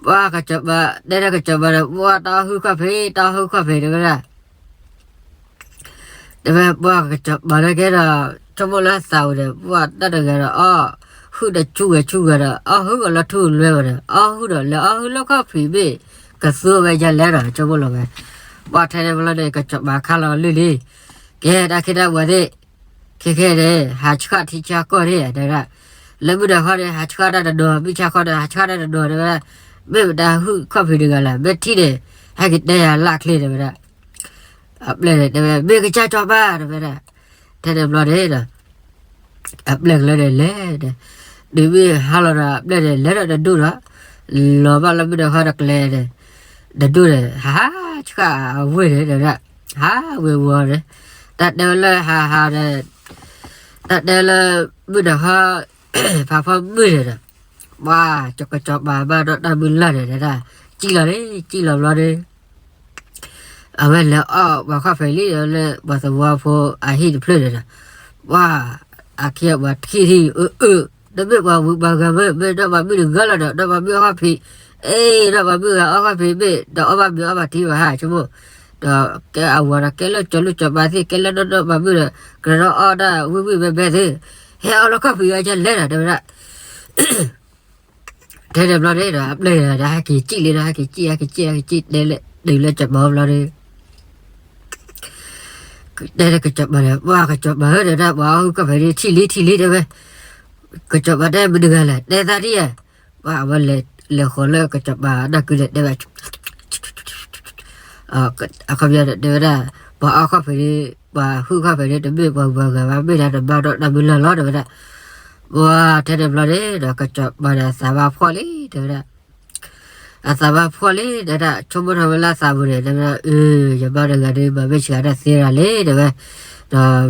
ပှၤကစီၤပၤတဲလၢကစီၤပၤဒီး ပှၤတၢ်အီၣ်ဟုၣ်ခီၣ်ဖံး တၢ်အီၣ်ဟုၣ်ခီၣ်ဖံး တဲဝဲဒၣ် တဲဝဲပှၤကစီၤပၤန့ၣ်ကဲဒီး ဆိကမိၣ်လၢသးဝဲဒီး ပှၤတၢ်တဂၤဒီး အီၣ်ဟုၣ်ဒီးဆူၣ်ဂဲၤဆူၣ်ဂဲၤဒီး အီၣ်ဟုၣ်ကလီၤထူၣ်လွဲဝဲဒီး အီၣ်ဟုၣ်ဒီးလဲၤအီၣ်ဟုၣ်လၢခီၣ်ဖံးဘ့ၣ် ကသူဝဲယလဲၣ်ဒီး ဆိကမိၣ်လီၤဝဲ, ပှၤထဲန့ၣ်ဘျီန့ၣ် ကစီၤပၤခါလီၤလၢလံ, ကဲတၢ်ခ့တၢ်ပှၤသ့ၣ်, ခဲခဲန့ၣ် ဟးဆှၣ်ထံဆှၣ်ကီၢ်န့ၣ် တဲဝဲဒၣ်, လၢမုၢ်နၤခီန့ၣ် ဟးဆှၣ်တၢ်တနီၤ မုၢ်ဆါခီန့ၣ် ဟးဆှၣ်တၢ်တနီၤ တဲဝဲဒၣ်, မ့ၢ်မတၤဟုၣ်ခီၣ်ဖံးတဂၤလဲၣ် မ့ၢ်ထံၣ်န့ၣ် ဟဲက့ၤတဲယၤလၢအချ့ တဲဝဲဒၣ် အပျဲၢ်န့ၣ်တဲဝဲ မ့ၢ်ကစၢ်စီၤပၤ တဲဝဲဒၣ်, ထဲန့ၣ်ဘျီန့ၣ်ဒီး အပျဲၢ်ကလၢာ်န့ၣ်လဲၤဒီး, တုၤမ့ၢ်ဟါလီၤဒီး အပျဲၢ်န့ၣ်လဲၤဒီးတဒူၣ်ဒီး, လီၤဘၣ်လၢမုၢ်နၤခီတကျဲန့ၣ်, တဒူၣ်န့ၣ် ဟးဆှၣ်အဝ့ၢ်န့ၣ် တဲဝဲဒၣ်, ဟးဝ့ၢ်ဝီၤန့ၣ်, တၢ်တဲဝဲလၢဟးဟးန့ၣ်, တၢ်တဲလၢ မုၢ်နၤခီ ဖးဖီမုၢ်န့ၣ်ဒီး, ပှၤကစီၤပၤမါဒီးတၢ်မုၢ်လၢ်န့ၣ် တဲဒၣ်, စံၣ်လီၤန့ၣ် စံၣ်လီၤဘျီန့ၣ် အဝဲလဲၤအီၣ်ပှၤခီၣ်ဖံးလံဒီး လၢပှၤသဝီဖိအဟံၣ်တဖျၢၣ်န့ၣ်ဒီး, ပှၤအခံပှၤထံၣ်ထံၣ်အၢအၢ, တမ့ၢ်ပှၤဝံၤပှၤဂၤမ့ၢ် မ့ၢ်နီၢ်ပၤမုၣ်တဂၤလီၤဒီး နီၢ်ပၤမုၣ်အီၣ်ခီၣ်ဖံး, အဲ နီၢ်ပၤမုၣ်ဂၤအီၣ်ခီၣ်ဖံးမ့ၢ် တအီၣ်ဘၣ်မ့ၤအီၣ်ဘၣ်ထံဘၣ်ဟါ ဆိကမိၣ်, ဒီးကဲအဝၤဒီး ကဲလၢစီၤလူၢ်စီၤပၤသ့ၣ် ကဲလၢနီၢ်နီၢ်ပၤမုၣ်ဒီး ကရၢနီၣ်အီၣ်ဒၣ်ဝံၣ်ဝံၣ်ဘဲဘဲသ့ၣ်, ဟဲအီၣ်လၢခီၣ်ဖံးအီၤယလဲၣ်ဒီး တဲဝဲဒၣ် ထဲန့ၣ်ဘျီန့ၣ်ဒီး အပျဲၢ်ဒီး ဟဲက့ၤစံၣ်လံဒီး ဟဲက့ၤစံၣ် ဟဲက့ၤစံၣ် ဟဲက့ၤစံၣ် တဲလၢ တုၤလၢစီၤပၤဘျီန့ၣ်, တဲလၢကစီၤပၤန့ၣ် ပှၤကစီၤပၤဧၢ တဲဒၣ် ပှၤအီၣ်ဟုၣ်ခီၣ်ဖံးန့ၣ် ထံၣ်လံ ထံၣ်လံ တဲဝဲ, ကစီၤပၤတဲမနုၤဂၤလဲၣ် တဲသးဒ်ဧါ, ပှၤအဝဲလဲၤဃီၤလၢကစီၤပၤနၢ်ကုန့ၣ် တဲဝဲ အခီပညီန့ၣ် တဲဝဲဒၣ်, ပှၤအီၣ်ခီၣ်ဖံးန့ၣ် ပှၤဟုၣ်ခီၣ်ဖံးန့ၣ် တမ့ၢ်ပှၤဂၤဘၣ် မ့ၢ်ဒၣ်နမါဒီးနမုၢ်လၢ်လီၤ တဲဝဲဒၣ်, ပှၤထဲန့ၣ်ဘျီန့ၣ်ဒီး ကစီၤပၤန့ၣ် အသးဘၣ်ဖှီၣ်လံ တဲဝဲဒၣ်, အသးဘၣ်ဖှီၣ်လံ တဲဒၣ် ဆိကမိၣ်ထီၣ်ဝဲလၢအသးပူၤန့ၣ် တဲဝဲဒၣ် အၢ ယမါတဂၤဒီး မၤမ့ၢ်ဆှးတၢ်သ့ဒၣ်လဲၣ် တဲဝဲ, ဒီးမ့ၢ်အထံၣ်အိၣ်တၢ်အီၣ် တၢ်အီၣ်ဒီးအိၣ်ကကူလၢလၢဒီး လဲၤအီၣ်လၢပှၤခီၣ်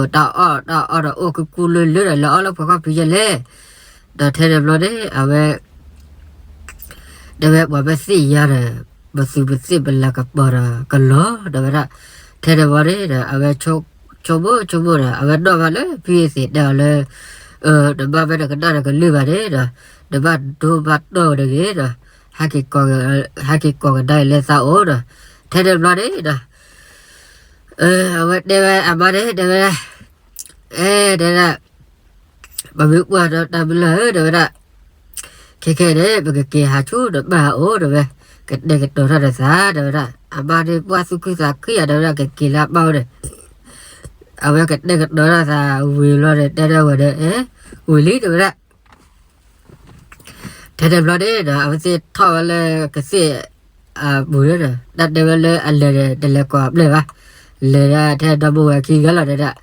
ဖံးယဲလဲၣ်, ဒီးထဲန့ၣ်ဘျီန့ၣ် အဝဲ တဲဝဲပှၤမ့ၢ်သ့ၣ်ညါဒီး ပသူပသ့ၣ်ပလၤကပီၤဒီးကလီၤ တဲဝဲဒၣ်, ထဲန့ၣ်ဘျီန့ၣ်ဒီး အဝဲဆိကမိၣ်ဆိကမိၣ်ဒီး အဝဲနီၣ်ဘၣ်လၢ ဖုအသ့ၣ်တဲအီၤလၢ နမါမ့ၢ်တကနၣ်ဒီးကလုၢ်ဘၣ်န့ၣ်ဒီး နဘၣ်ဒိဘၣ်တီၢ်တဂ့ၤဒီး ဟဲက့ၤကိးကဒါအံၤလၢသးအိၣ်ဒီး ထဲန့ၣ်ဘျီန့ၣ်ဒီး အဝဲတဲဝဲအမါန့ၣ် တဲဝဲဒၣ်, အဲ တဲဒၣ် ပမ့ၢ်ကွၢ်ဒီးတၢ်မုၢ်လၢ်ဧၢ တဲဝဲဒၣ်, ခဲခဲန့ၣ် ပကက့ၤဟးဆူနဘၣ်အအိၣ် တဲဝဲ, ကတဲာ်ကတီၤထီၣ်နသး တဲဝဲဒၣ်, အမါန့ၣ်ပှၢ်သူၣ်ခုသးခုယၤ တဲဝဲဒၣ် ကက့ၤလၢအဘၣ်အိၣ်န့ၣ် အဝဲကတဲာ်ကတီၤထီၣ်သးဝံၤဘျီဒီး တဲဒၣ်ဝဲဒီး အဲ ဝံၤလံ တဲဝဲဒၣ်. ထဲန့ၣ်ဘျီန့ၣ်ဒီး အဝဲသ့ၣ်ထီၣ်ဝဲလၢကသ့ၣ်အပူၤန့ၣ်ဒီး တၢ်တဲဝဲလၢအလဲၤန့ၣ် တလဲၤကွၢ်အပျဲၢ်ဘၣ်, လဲၤဒၣ်ထဲဒီမါဝၤခံဂၤလီၤ တဲဒၣ်.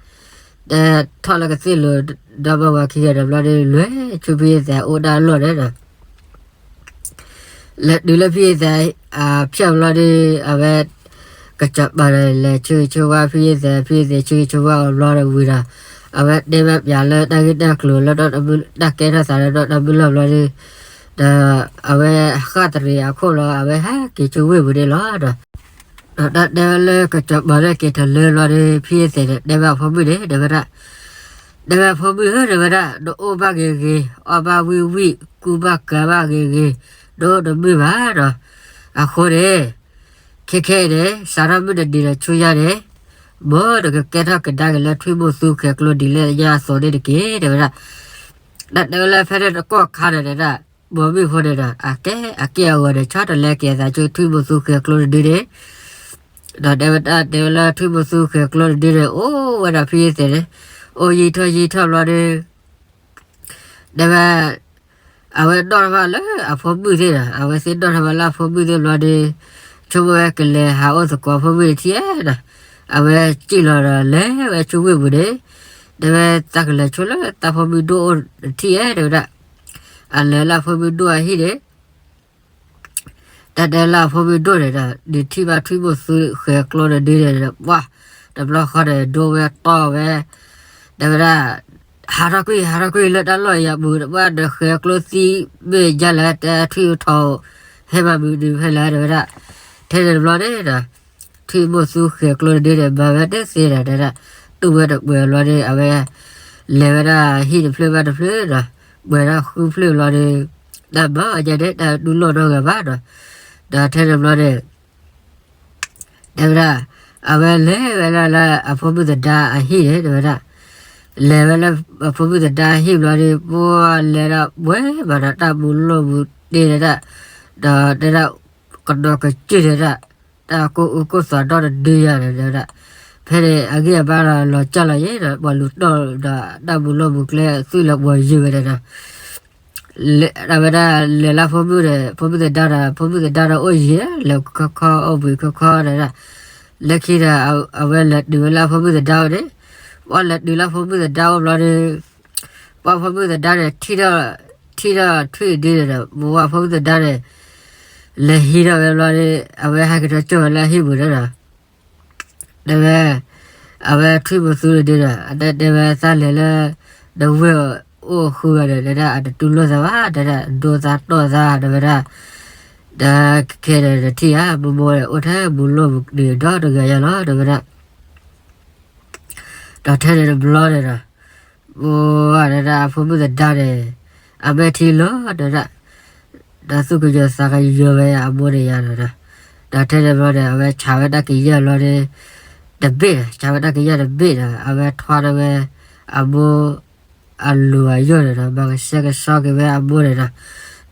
တဲထီၣ်လၢကသ့ၣ်လိၤ ဒီမါဝၤခံဂၤဒီးဘျီန့ၣ် လဲၤဆူဖံယသဲအိၣ်ဒၣ်အလီၢ်န့ၣ်ဒီး လဲၤတုၤလၢဖံယသဲအဖၠၣ်ဘျီဒီး အဝဲ ကစီၤပၤန့ၣ် လဲၤဆၢဂ့ၤဆၢဝါဖံယသဲ, ဖံယသဲဆၢဂ့ၤဆၢဝါအီၤဘျီဒီးဝံၤဒီး အဝဲတဲဘၣ်ပၠးလၢတၢ်ဂ့ၢ်တၢ်ကျိၤလၢ တၢ်ကဲထီၣ်သးလၢဒီတၢ်မုၢ်လီၢ်ဘျီဒီး ဒီးအဝဲဃၣ်တရံးအခိၣ်လီၤ အဝဲဟဲက့ၤဆူဝ့ၢ်ပူၤန့ၣ်လီၤဒီး ဒီးတၢ်တဲဝဲလၢကစီၤပၤန့ၣ်က့ၤထီၣ်လၢဘျီဒီး ဖံယသဲန့ၣ် တဲဘၣ်ဖိမုၣ်န့ၣ် တဲဝဲဒၣ်, တဲဝဲဖိမုၣ်ဧၢ တဲဝဲဒၣ်, နအိၣ်ဘၣ်ဂ့ၤဂ့ၤ, အီၣ်ဘၣ်ဝံၣ်ဝံၣ်, ကူၣ်ဘၣ်ကၤဘၣ်ဂ့ၤဂ့ၤ, နအိၣ်တမုာ်ဘၣ်ဒီး အဃိန့ၣ် ခဲခဲအံၤန့ၣ် စးထီၣ်မုၢ်တနံၤဒီးဆူညါန့ၣ် မ်နကကဲထီၣ်ကဒါက့ၤလၢထွံၣ်မုၢ်သူဃဲၤကျိဒ်လဲၣ်ညါအသိးန့ၣ်တက့ၢ် တဲဝဲဒၣ်. တၢ်တဲဝဲလၢဖဲန့ၣ်တကီၢ်ခါန့ၣ် တဲဒၣ်, မ်မုၣ်ဖိန့ၣ်ဒီး အကဲအက့ၢ်အဂီၤန့ၣ် ဆီတလဲက့ၤအသးဆူထွံၣ်မုၢ်သူဃဲၤကျိတဒုန့ၣ် ဒီးတဲဝဲဒၣ် တဲဝဲလၢထွံၣ်မုၢ်သူဃဲၤကျိတဒုန့ၣ် အိၣ်ဝဲဒၣ်ဖံယသဲန့ၣ် အိၣ်ယံာ်ထီၣ်ယံာ်ထီၣ်ဘျီဒီး တဲဝဲ အဝဲဒိၣ်ထီၣ်ဘၣ်လၢအဖိမုၣ်သ့ၣ်ဒီး အဝဲသ့ၣ်ဒိၣ်ထီၣ်ဘၣ်လၢအဖိမုၣ်သ့ၣ်ဘျီဒီး ဆိကမိၣ်ဝဲကလဲၤဟးအိၣ်သကိးဖိမုၣ်တထံၣ်ဒီး အဝဲစံၣ်လီၤဒီးလဲၤဝဲဆူဝ့ၢ်ပူၤန့ၣ် တဲဝဲတၢ်ကလဲၤဆိလၢတၢ်ဖိမုၣ်ဒိၣ်အိၣ်တထံၣ်ဧဲ တဲဝဲဒၣ်. အလဲၤလၢအဖိမုၣ်ဒိၣ်အဟံၣ်န့ၣ် တၢ်တဲလၢအဖိမုၣ်ဒိၣ်န့ၣ်ဒီး ဒုးထံၣ်ဘၣ်ထွံၣ်မုၢ်သူဃဲၤကျိတဒုန့ၣ်ဒီး ပှၢ် တဘျီဃီန့ၣ် ဒိဝဲတီၢ်ဝဲ တဲဝဲဒၣ် ဟးထီၣ်ကွံာ် ဟးထီၣ်ကွံာ်လၢတၢ်လီၢ်ယၤပူၤ ပှၢ်ဒီးဃဲၤကျိသံမ့ၢ်ယါလဲၣ် တဲထွံၣ်ထီၣ် ဟဲမၤမုာ်ဒုးဖဲလဲၣ် တဲဝဲဒၣ်. ထဲန့ၣ်တဘျီန့ၣ်ဒီး ထွံၣ်မုၢ်သူဃဲၤကျိတဒုန့ၣ် မၤဝဲတသ့ဒီး တဲဒၣ် တူၢ်ဝဲတပှဲၤဘျီန့ၣ် အဝဲ လဲၤဝဲဒၣ်ဟံၣ်တဖျၢၣ်ဘၣ်တဖျၢၣ်ဒီး ပှဲၤဒၣ်ဃုဖျၢၣ်ဘျီန့ၣ် တၢ်မၤအီၤဒဲး တၢ်တူၢ်လိာ်နီတဂၤဘၣ်ဒီး ဒီးထဲန့ၣ်တဘျီန့ၣ် တဲဝဲဒၣ် အဝဲလဲၤဝဲဒၣ်လၢအဖိမုၣ်သဒါအဟံၣ်န့ၣ် တဲဝဲဒၣ်. လဲၤဝဲလၢအဖိမုၣ်သဒါအဟံၣ်ဘျီဒီး ပှၢ်လဲၤဒီးပှဲၤမးဒီးတၢ်မူၤလိၢ်မူၤတ့ၢ်တဲဒၣ်, ဒီးတဲဒၣ် ကဒီးကစၢၢ်တဲဒၣ်, တၢ်ကိၢ်အူကိၢ်သီဒီတဒုယၤန့ၣ် တဲဝဲဒၣ်. ဖဲန့ၣ်အဂံၢ်အဘါဒီးလီၤကၢ်လီၤယဲဒီး ပှၤလူၤတီၢ်ဒီးတၢ်မူၤလိၢ်မူၤကျဲ သူၣ်လၢပှီၤယုၢ်ဝဲဒၣ်ဒီး အဝဲဒၣ်လဲၤလၢဖိမုၣ်န့ၣ် ဖိမုၣ်သဒါဒီး ဖိမုၣ်သဒါဒီးအိၣ်ယံၤ လဲၤခီခီအိၣ်ဘှံးခီခီဒီး လၢခံဒီး အဝဲလဲၤတုၤဝဲလၢဖိမုၣ်သဒါအိၣ်န့ၣ် ပှၢ်လဲၤတုၤလၢဖိမုၣ်သဒါအိၣ်ဘျီဒီး ပှၢ်ဖိမုၣ်သဒါန့ၣ် ထံၣ်ထီၣ် ထံၣ်ထီၣ်ထွံၣ်တဒုန့ၣ်ဒီး ပဝဲဖိမုၣ်သဒါန့ၣ် လဲၤဟံးထီၣ်ဝဲဘျီဒီး အဝဲဟဲက့ၤထီၣ်ကၠိၢ်ဝဲလၢအဟံၣ်ပူၤန့ၣ်ဒီး တဲဝဲ အဝဲထွံၣ်မုၢ်သူတဒုဒီး အတၢ်တဲဝဲသးလဲၤလၢ နဝ့ၢ်အိၣ်ဃုဂၤဒီး တဲဒၣ်အတတူၢ်လိာ်သးဘၣ် တဲဒၣ်ဒိသးတီၢ်သး တဲဝဲဒၣ် ဒီးခဲန့ၣ်တထံၣ်ဧါ မိၢ်မိၢ်အိၣ်ထဲမူၤလိၢ်မူၤတ့ၢ်ဒီတဂၤညါလီၤ တဲဝဲဒၣ်. ဒီးထဲန့ၣ်တဘျီန့ၣ်ဒီး ပဝဲဒၣ်အဖိမုၣ်သဒါန့ၣ် အမဲာ်ထံလီၤ တဲဝဲဒၣ် ဒီးသူၣ်ကညီၤသးကညီၤဝဲအမိၢ်န့ၣ်ယါဒီး ဒီးထဲန့ၣ်ဘျီန့ၣ် အဝဲဆးဝဲတၢ်ကယၢ်ဘျီန့ၣ် တဘ့ၣ်ဒီး ဆးဝဲတၢ်ကယၢ်တဘ့ၣ်ဒီး အဝဲထွါထီၣ်ဝဲအမိၢ်အလိၤအယိာ်န့ၣ်ဒီး မၤကဆှဲကဆှီက့ၤဝဲအမိၢ်န့ၣ်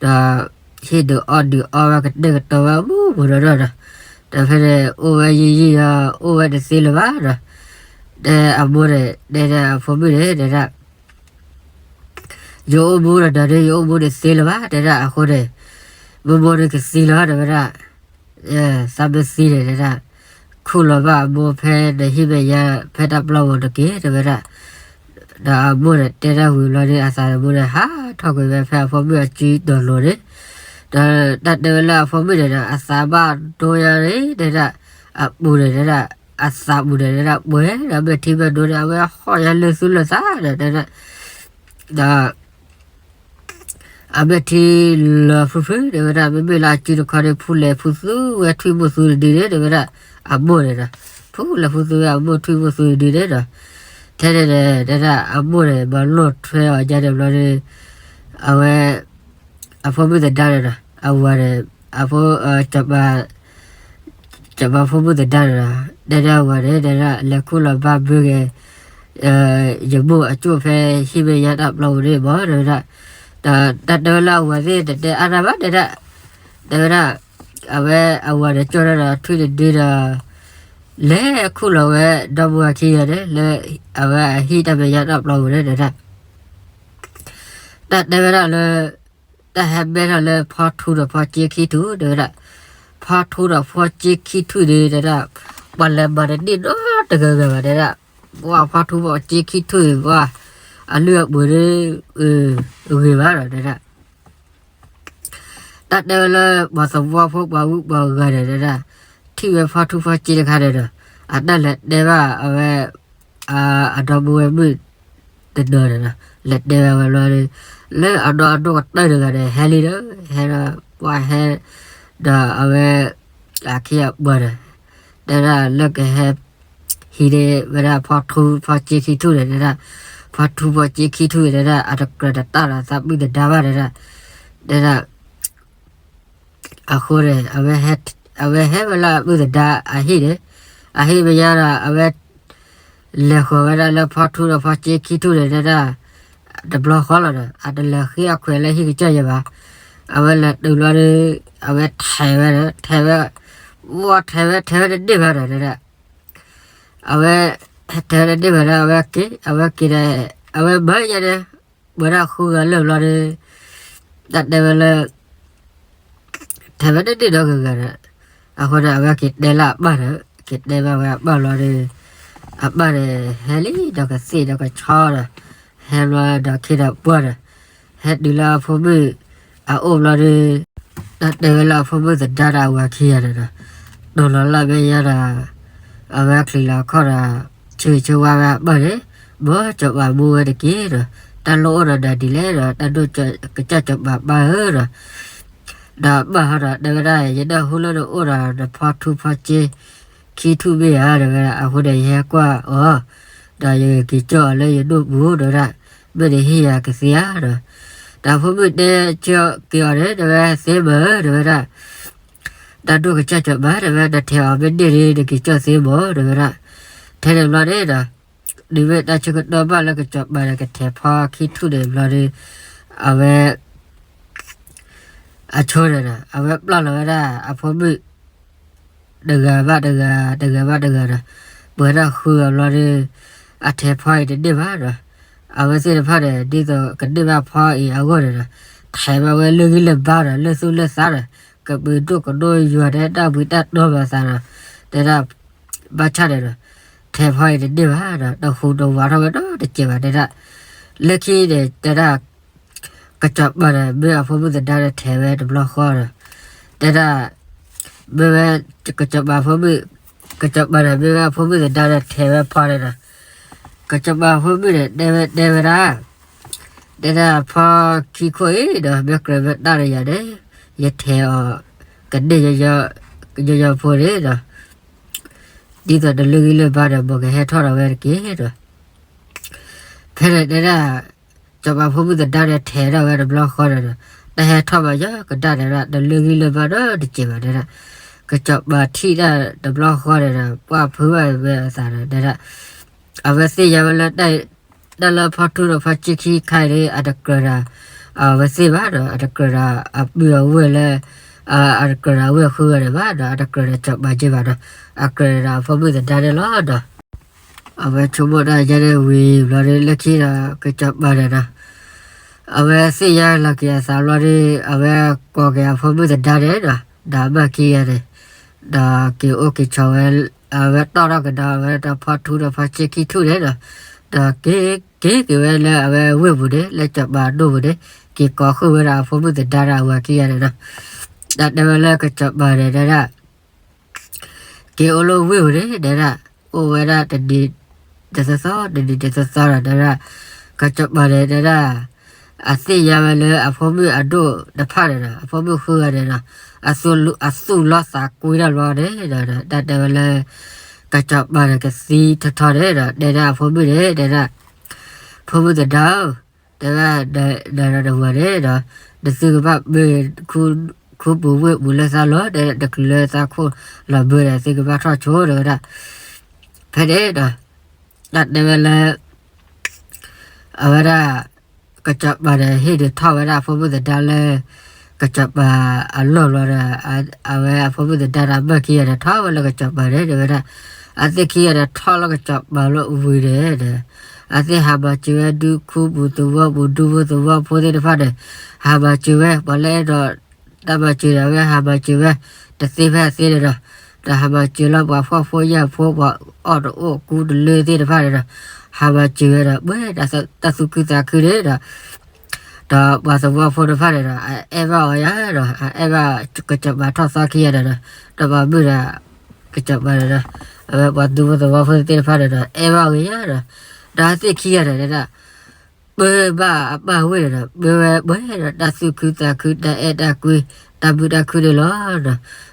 ဒီး ဒီးဟံၣ်ဒုးအီၣ်ဒုးအီဝဲကတဲာ်ကတီၤဝဲအမူးပူၤဒီးဒီး ဒီးဖဲန့ၣ်အိၣ်ဝဲယံာ်ယံာ်ဒီး အိၣ်ဝဲတသ့လၢၤဘၣ်ဒီး တဲအမိၢ်န့ၣ် တဲဒၣ်အဖိမုၣ်န့ၣ် တဲဒၣ် ယအိၣ်မူဒီးဒီး ယအိၣ်မူတသ့လၢၤဘၣ် တဲဒၣ်အဃိန့ၣ် မိၢ်မိၢ်န့ၣ်ကသံလီၤ တဲဝဲဒၣ် သးမ့ၢ်သံန့ၣ် တဲဒၣ် ခူၣ်လီၤဘၣ်အမိၢ်ဖဲနဟံၣ်မဲာ်ညါ ဖဲတၢ်ပျီပူၤတက့ၢ် တဲဝဲဒၣ်. ဒီးအမိၢ်န့ၣ်တဲတၢ်ဝံၤဘျီန့ၣ် အသးသမူန့ၣ် ဟးထီၣ်ကွံာ်ဝဲဖဲအဖိမုၣ်အစုတီၤလိၤန့ၣ် ဒီးတၢ်တဲဝဲလၢအဖိမုၣ်န့ၣ်ဒီး အသးဘၣ်ဒိညါန့ၣ် တဲဒၣ် အပူၤန့ၣ် တဲဒၣ် အသးပူၤန့ၣ် တဲဒၣ် ပှဲၤဒီးမဲာ်ထံမဲာ်နိန့ၣ် အဝဲဟီၣ်ညါလၢသူၣ်လၢသးဒီး တဲဒၣ် ဒီး အမဲာ်ထံလီၤဖုဖု တဲဝဲဒၣ် မ့မ့ၢ်လၢအစုတခီန့ၣ် ဖူလဲၤဖူသူဝဲထွံၣ်မုၢ်သူတဒုန့ၣ် တဲဝဲဒၣ် အမိၢ်န့ၣ်ဒီး ဖူလဲၤဖူသူဝဲအမိၢ်ထွံၣ်မုၢ်သူတဒုန့ၣ်ဒီး ထဲန့ၣ်ဒီး တဲဒၣ်အမိၢ်န့ၣ် မၤလိၣ်ထွဲအီၤယါန့ၣ်ဘျီန့ၣ် အဝဲ အဖိမုၣ်သဒါန့ၣ်ဒီး အဝၤန့ၣ် အဖိ စီၤပၤဖိမုၣ်သဒါန့ၣ်ဒီး တဲဒၣ်အဝၤန့ၣ် တဲဒၣ်လဲၤခူၣ်လီၤဘၣ်ဘုဂ့ၤ ယမိၢ်အကၠိၣ်ဖဲဟံၣ်မဲာ်ညါတၢ်ပျီပူၤန့ၣ်မး တဲဝဲဒၣ်. ဒီးတၢ်တဲဝဲလၢအဝၤသ့ၣ်တတဲအါတၢ်ဘၣ် တဲဒၣ် တဲဝဲဒၣ် အဝဲအဝၤန့ၣ်ကၠီၣ်ထီၣ်ဒီးထွံၣ်တဒုဒီး လဲၤခူၣ်လီၤဝဲဒီပုၢ်ဝဲၢ်ခံဂၤန့ၣ် လၢအဝဲအဟံၣ်တၢ်မဲာ်ညါတၢ်ပျီပူၤန့ၣ် တဲဒၣ်, တၢ်တဲဝဲဒၣ်လၢ တၢ်ဟဲမဲထီၣ်လၢဖီထူဒီးဖီကၠ့ခံထူၣ် တဲဝဲဒၣ်, ဖီထူဒီးဖီကၠ့ခံထူၣ်န့ၣ် တဲဒၣ်, ပှၤလဲၤမၤတန့ၢ်နီတဂၤဂၤဘၣ် တဲဒၣ်, ပှၤဖီထူဖီကၠ့ခံထူၣ်န့ၣ် ပှၤအလုၢ်အပှ့ၤန့ၣ် ဂ့ၤဘၣ်ဒီး တဲဒၣ် တၢ်တဲဝဲလၢပှၤသဝီဖိပှၤဂုၤပှၤဂၤန့ၣ် တဲဒၣ်, ထံၣ်ဝဲဖီထူဖီကၠ့တခါန့ၣ်ဒီး အတၢ်လဲၤတဲဘၣ်အဝဲ အဒီပုၢ်ဝဲၢ်မုၣ်တနီၤန့ၣ်ဒီး လဲၤတဲဝဲဝဲဘျီဒီး လၢအနီၢ်အဒိၣ်ကတၢၢ်တဂၤန့ၣ် ဟဲလံဒီး ဟဲဒီး ပှၤဟဲ ဒီးအဝဲ အခံအပှၤဒီး တဲဒၣ်လၢကဟဲ ဟံးန့ၢ်ဝဲဒၣ်ဖီထူဖီကၠ့ခံထူၣ်န့ၣ် တဲဒၣ်, ဖီထူဖီကၠ့ခံထူၣ်န့ၣ် တဲဒၣ် အတကြၢးတတၢ်ဒီးသးပုၢ်သဒါဘၣ် တဲဒၣ်, တဲဒၣ် အဃိန့ၣ် အဝဲဟဲဝဲလၢအပုၢ်သဒါအဟံၣ်န့ၣ်, အဟံၣ်မဲာ်ညါဒီး အဝဲလဲၤဃီၤဝဲဒၣ်လၢဖီထူဒီးဖီကၠ့ခံထူၣ်န့ၣ် တဲဒၣ်, တဘျီဃီလီၤဒီး အတလဲၤဃ့အခွဲးလၢဟံၣ်ကစၢ်ယဲဘၣ်. အဝဲလဲၤတုၤဘျီဒီး အဝဲထဲးဝဲဒီး ထဲးဝဲ, ဝဲထဲးဝဲ ထဲးဝဲတန့ၢ်ဘၣ်ဒီး တဲဒၣ် အဝဲ ထဲးဝဲတန့ၢ်ဘၣ်ဒီး အဝဲက့ၤ အဝဲက့ၤဒီး အဝဲမၤယဲန့ၣ် ဝဲဒၣ်ဃုဂၤလၢာ်ဘျီဒီး တၢ်တဲဝဲလၢ ထဲးဝဲတန့ၢ်နီတဂၤဂၤဒီး အဃိန့ၣ် အဝဲက့ၤတဲလၢအပၢ်ဒီး က့ၤတဲဘၣ်ဝဲအပၢ်ဘျီဒီး အပၢ်န့ၣ် ဟဲလံဒီးကသ့ၣ်ဒီးကဆီဒီး ဟဲဘျီဒီးခ့ဒီးပှၢ်ဒီး ဟဲတုၤလၢအဖိမုၣ်အအိၣ်ဘျီဒီး တၢ်တဲဝဲလၢအဖိမုၣ်သဒါဒီးအဝၤခံဂၤန့ၣ်ဒီး တိၢ်လီၤလၢမဲာ်ညါဒီး အဝဲချံးလီၤခီၣ်ဒီး ဆၢဂ့ၤဆၢဝါဝဲအပၢ်န့ၣ်, မ်စီၤပၤမူဝဲတက့ၢ်ဒီး တၢ်လိၣ်အိၣ်ဒီးနၤဒ်လဲၣ်ဒီး တၢ်ဒိၣ်ကစၢ်စီၤပၤပၢ်ဧၢဒီး ဒီးအပၢ်ဟီဒီးတဲဝဲဒၣ် ယနၢ်ဟူလၢနအိၣ်ဒီးနဖီထူဖီကၠ့ ခံထူၣ်မ့ၢ်ဧါ တဲဝဲဒၣ် အဃိန့ၣ် ယဟဲကွၢ်အီၤ ဒီးယက့ၤကၠီၣ်အီၤလၢယဒိၣ်ပူၤ တဲဝဲဒၣ် မ့ၢ်နဟ့ၣ်ယၤကသ့ဧါဒီး ဒီးဖိမုၣ်တဲဆၢက့ၤအီၤန့ၣ် တဲဝဲသ့မး တဲဝဲဒၣ် တၢ်ဒိၣ်ကစၢ်စီၤပၤ တဲဝဲ နထဲးအီၤမ့ၢ်န့ၢ်ဒီး နက့ၤကၠီၣ်သ့မး တဲဝဲဒၣ် ထဲန့ၣ်ဘျီန့ၣ်ဒီး တုၤမ့ၢ်တၢ်ဆၢကတီၢ်ဘၣ်လၢကစီၤပၤန့ၣ် ကထဲးဖီခံထူၣ်န့ၣ်ဘျီဒီး အဝဲ အဆိန့ၣ်ဒီး အဝဲပျၢ်လီၤဝဲဒၣ်အဖိမုၣ် တဂၤဘၣ်တဂၤ တဂၤဘၣ်တဂၤဒီး ပှဲၤဒၣ်ဃုဂၤဘျီဒီး အထဲးဖီအံၤတန့ၢ်ဘၣ်ဒီး အဝဲသ့ၣ်တဖၣ်န့ၣ် ဒ်သိးကန့ၢ်ဘၣ်ဖီအံၤအဂီၢ်န့ၣ်ဒီး ထဲးဘၣ်ဝဲလၢဂံၢ်လၢဘါဒီး လၢသူၣ်လၢသးဒီး ကပုာ်ဒိၣ်ကဒိၣ်ယွၤဒီး တၢ်ဘှံးတၢ်တီၢ်ဘၣ်သးဒီး တဲဒၣ် ဘၣ်ဆၣ်န့ၣ်ဒီး ထဲးဖီအံၤတန့ၢ်ဘၣ်ဒီး တဟူးတဝးထီၣ်ဝဲနီတစဲးဘၣ် တဲဒၣ် လၢခံန့ၣ် တဲဒၣ် ကစီၤပၤန့ၣ် မ့ၢ်အဖိမုၣ်သဒါဒီးထဲးဝဲတဘျီဃီဒီး တဲဒၣ် မ့ၢ်ဝဲ ကစီၤပၤဖိမုၣ် ကစီၤပၤန့ၣ် မ့ၢ်ဝဲအဖိမုၣ်သဒါဒီးထဲးဝဲဖီန့ၣ်ဒီး ကစီၤပၤဖိမုၣ်န့ၣ် တဲဝဲတဲဝဲဒၣ် တဲဒၣ်ဖီခံခိၣ်အံၤဒီး မ့ၢ်ကြၢးမ့ၢ်တၢ်ဒီးယၤန့ၣ် ယထဲးအီၤ ကန့ၢ် ညီညီဖိန့ၣ်ဒီး ဒ်သိးတလၢဂံၢ်လၢဘါဒီး မ်ကဟဲထီၣ်ဒီးဝဲတက့ၢ်ဒီး ဖဲန့ၣ်တဲဒၣ် စီၤပၤဖိမုၣ်သဒါဒီးထဲးထီၣ်ဝဲတဘျီဃီန့ၣ်ဒီး တၢ်ဟဲထီၣ်ဘၣ်ယီၤကဒါတဲဒၣ် တလၢဂံၢ်လၢဘါနီတစဲးဘၣ်တဲဒၣ် ကစီၤပၤထံၣ်တၢ်တဘျီဃီန့ၣ်ဒီး ပှၢ်ဖုဘၣ်ဝဲအသးဒီးတဲဒၣ် အဝဲသ့ၣ်ညါဝဲလၢ တၢ်လၢဖီထူဒီးဖီကၠ့ခံခါအံၤန့ၣ် အတကြၢးဒီး အဝဲသ့ၣ်ဘၣ်ဒီး အတကြၢးဒီးအပုၢ်အဝဲၢ်လၢ အတကြၢးဒီးအဝဲၢ်ဃုဂၤန့ၣ်ဘၣ်ဒီး အတကြၢးဒီးစီၤပၤက့ဘၣ်ဒီး အကြၢးဒီးအဖိမုၣ်သဒါန့ၣ်လီၤဒီး အဝဲဆိကမိၣ်တၢ်ယဲန့ၣ်ဝံၤဘျီဒီး လၢခံဒီး ကစီၤပၤန့ၣ်ဒီး အဝဲသ့ၣ်ညါလီၤက့ၤအသးဘျီဒီး အဝဲကိးက့ၤအဖိမုၣ်သဒါန့ၣ်ဒီး ဒီးအမၢခံဂၤန့ၣ် ဒီးက့ၤအိၣ်က့ၤဆိးဝဲ အဝဲတီၣ်ထီၣ်ကဒါဝဲဒီးဖီထူဒီးဖီကၠ့ခံထူၣ်န့ၣ်ဒီး ဒီးက့ၤက့ၤက့ၤဝဲလၢအဝဲဝ့ၢ်ပူၤန့ၣ် လၢစီၤပၤဒိၣ်ပူၤန့ၣ် က့ၤကိးဃုာ်ဝဲဒၣ်အဖိမုၣ်သဒါဒီးအဝၤခံဂၤန့ၣ်ဒီး တၢ်တဲဝဲလၢကစီၤပၤန့ၣ်တဲဒၣ် က့ၤအိၣ်လၢဝ့ၢ်ပူၤန့ၣ်တဲဒၣ် အိၣ်ဝဲဒၣ်တနံၤတသီသီ တနံၤတသီသီဒီးတဲဒၣ် ကစီၤပၤန့ၣ်တဲဒၣ် အသ့ၣ်ညါဝဲလၢအဖိမုၣ်အဒိၣ်တဖၣ်န့ၣ်ဒီး အဖိမုၣ်ဃုဂၤန့ၣ်ဒီး အသူၣ်လီသးကွံတၢ်ဘျီန့ၣ်ဒီး တၢ်တဲဝဲလၢ ကစီၤပၤန့ၣ်ကသံထီထီန့ၣ်ဒီး တဲဒၣ်အဖိမုၣ်န့ၣ် တဲဒၣ် ဖိမုၣ်သဒါဧၢ တဲဝဲ နဒီးနဝၤန့ၣ်ဒီး နသုကဘၣ်ပၢ ခူပူၤဝ့ၢ်ပူၤလၢသးလီၤ တဲတချုးလၢသးခိၣ်လီၤဘၢဒီး သုကဘၣ်ထီၣ်ဆိ တဲဝဲဒၣ် ဖဲန့ၣ်ဒီး တၢ်တဲဝဲလၢ အဝဲဒၣ် ကစီၤပၤန့ၣ် ဟ့ၣ်ဒုးထီၣ်ဝဲဒၣ်အဖိမုၣ်သဒါလၢ ကစီၤပၤအလီၢ်လီၤဒီး အဝဲအဖိမုၣ်သဒါဒီး အမၢခံဂၤဒီး ထီၣ်ဝဲလၢကစီၤပၤန့ၣ် တဲဝဲဒၣ်, အသ့ၣ်ခံဂၤဒီး ထီၣ်လၢကစီၤပၤလၢဝံၤန့ၣ်ဒီး အသ့ၣ်ဟးမၤစၢၤဝဲ ဒူခူပူၤသဝီပူၤ ဒူဖိသဝီဖိသ့ၣ်တဖၣ်န့ၣ် ဟးမၤစၢၤဝဲ ပှၤလၢအဲၣ်ဒိး တၢ်မၤစၢၤဒီး အဝဲဟးမၤစၢၤဝဲ တသ့ဖဲအသ့န့ၣ်ဒီး ဒီးဟးမၤစၢၤလၢပှၤဖှီၣ်ဖိယာ်ဖိ ပှၤအီၣ်တအိၣ်ကူတလၢသ့ၣ်တဖၣ်န့ၣ်ဒီး ဟးမၤစၢၤဝဲဒီး ပှဲၤတၢ်သူၣ်ခုသးခုန့ၣ်ဒီး ဒီးပှၤသဝီဖိတဖၣ်န့ၣ်ဒီး အအဲၣ်ဘၣ်အီၤယၤဒီး အအဲၣ်ဘၣ်ကစီၤပၤထီၣ်သီခံဂၤဒီး ဒီးပှၤမုၣ်ဒီး ကစီၤပၤန့ၣ်ဒီး အဝဲပှၤဒူဖိသဝီဖိသ့ၣ်တဖၣ်န့ၣ်ဒီး အဲၣ်ဘၣ်အီၤယၤဒီး ဒီးအသ့ၣ်ခံဂၤဒီးဒၣ် ပၢဘၣ်အပၢ်ဝဲၢ်ဒီး ပၢဝဲပှဲၤဒီး တၢ်သူၣ်ခုသးခု တၢ်အဲၣ်တၢ်ကွံ တၢ်မုာ်တၢ်ခုန့ၣ်လီၤ.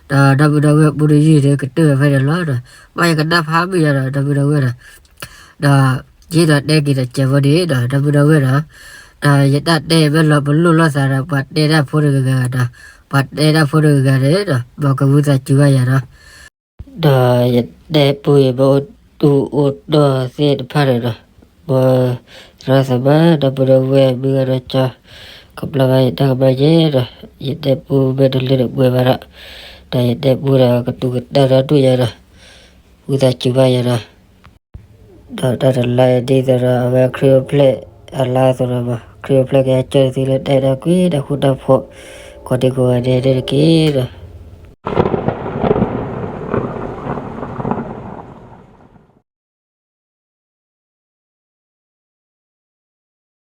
ဒီးဒီပုၢ်ဒီဝဲၢ် ပူတယုၢ်ဒီးကတၢၢ်ဝဲဖဲန့ၣ်လီၤဒီး ပှၤယကနၣ်ဖးမုာ်ယၤဒီး ဒီပုၢ်ဒီဝဲၢ်ဒီး ဒီးယ့ဒီးတဲက့ၤဒီးစဲးဖိန့ၣ်ဒီး ဒီပုၢ်ဒီဝဲၢ်ဒီး ဒီးယတၢ်တဲမ့ၢ်လီၤပလိၣ်လိာ်သးဒီး ပှၤတဲတၢ်ဖိတဂၤဂၤဒီး ပှၤတဲတၢ်ဖိတဂၤဂၤန့ၣ်ဒီး မ်ကဝံသးစူၤဘၣ်ယၤဒီး ဒီးယတဲပူအံၤ မ့ၢ်အိၣ်တူၢ်အိၣ်တီၢ်သ့ၣ်တဖၣ်န့ၣ်ဒီး မ်သရၣ်သမါ ဒီပုၢ်ဒီဝဲၢ်မုၢ်ဂၤဒီးကၠီ ကပျၢ်ဘၣ်ယတၢ်ကမၣ်ယဲဒီး ယတဲပူမ့ၢ်တလၢတပှဲၤဘၣ်ဒီး ဒီးယတဲပူဒီးကတူၢ်ကတၢၢ်ဒီဒူၣ်ယၤဒီး ဝံသးစူၤဘၣ်ယၤဒီး ဒီးတၢ်တလါအံၤဒ်သိးဒီး အဝဲခရံာ်အိၣ်ဖျဲၣ်အလါအသိးဒီး မ်ခရံာ်အိၣ်ဖျဲၣ်ကဟဲကၢၢ်သုလၢတၢ်အဲၣ်တၢ်ကွံ တၢ်ဃူတၢ်ဖိး ကိးဒံကိးဂၤဒဲးန့ၣ်တက့ၢ်ဒီး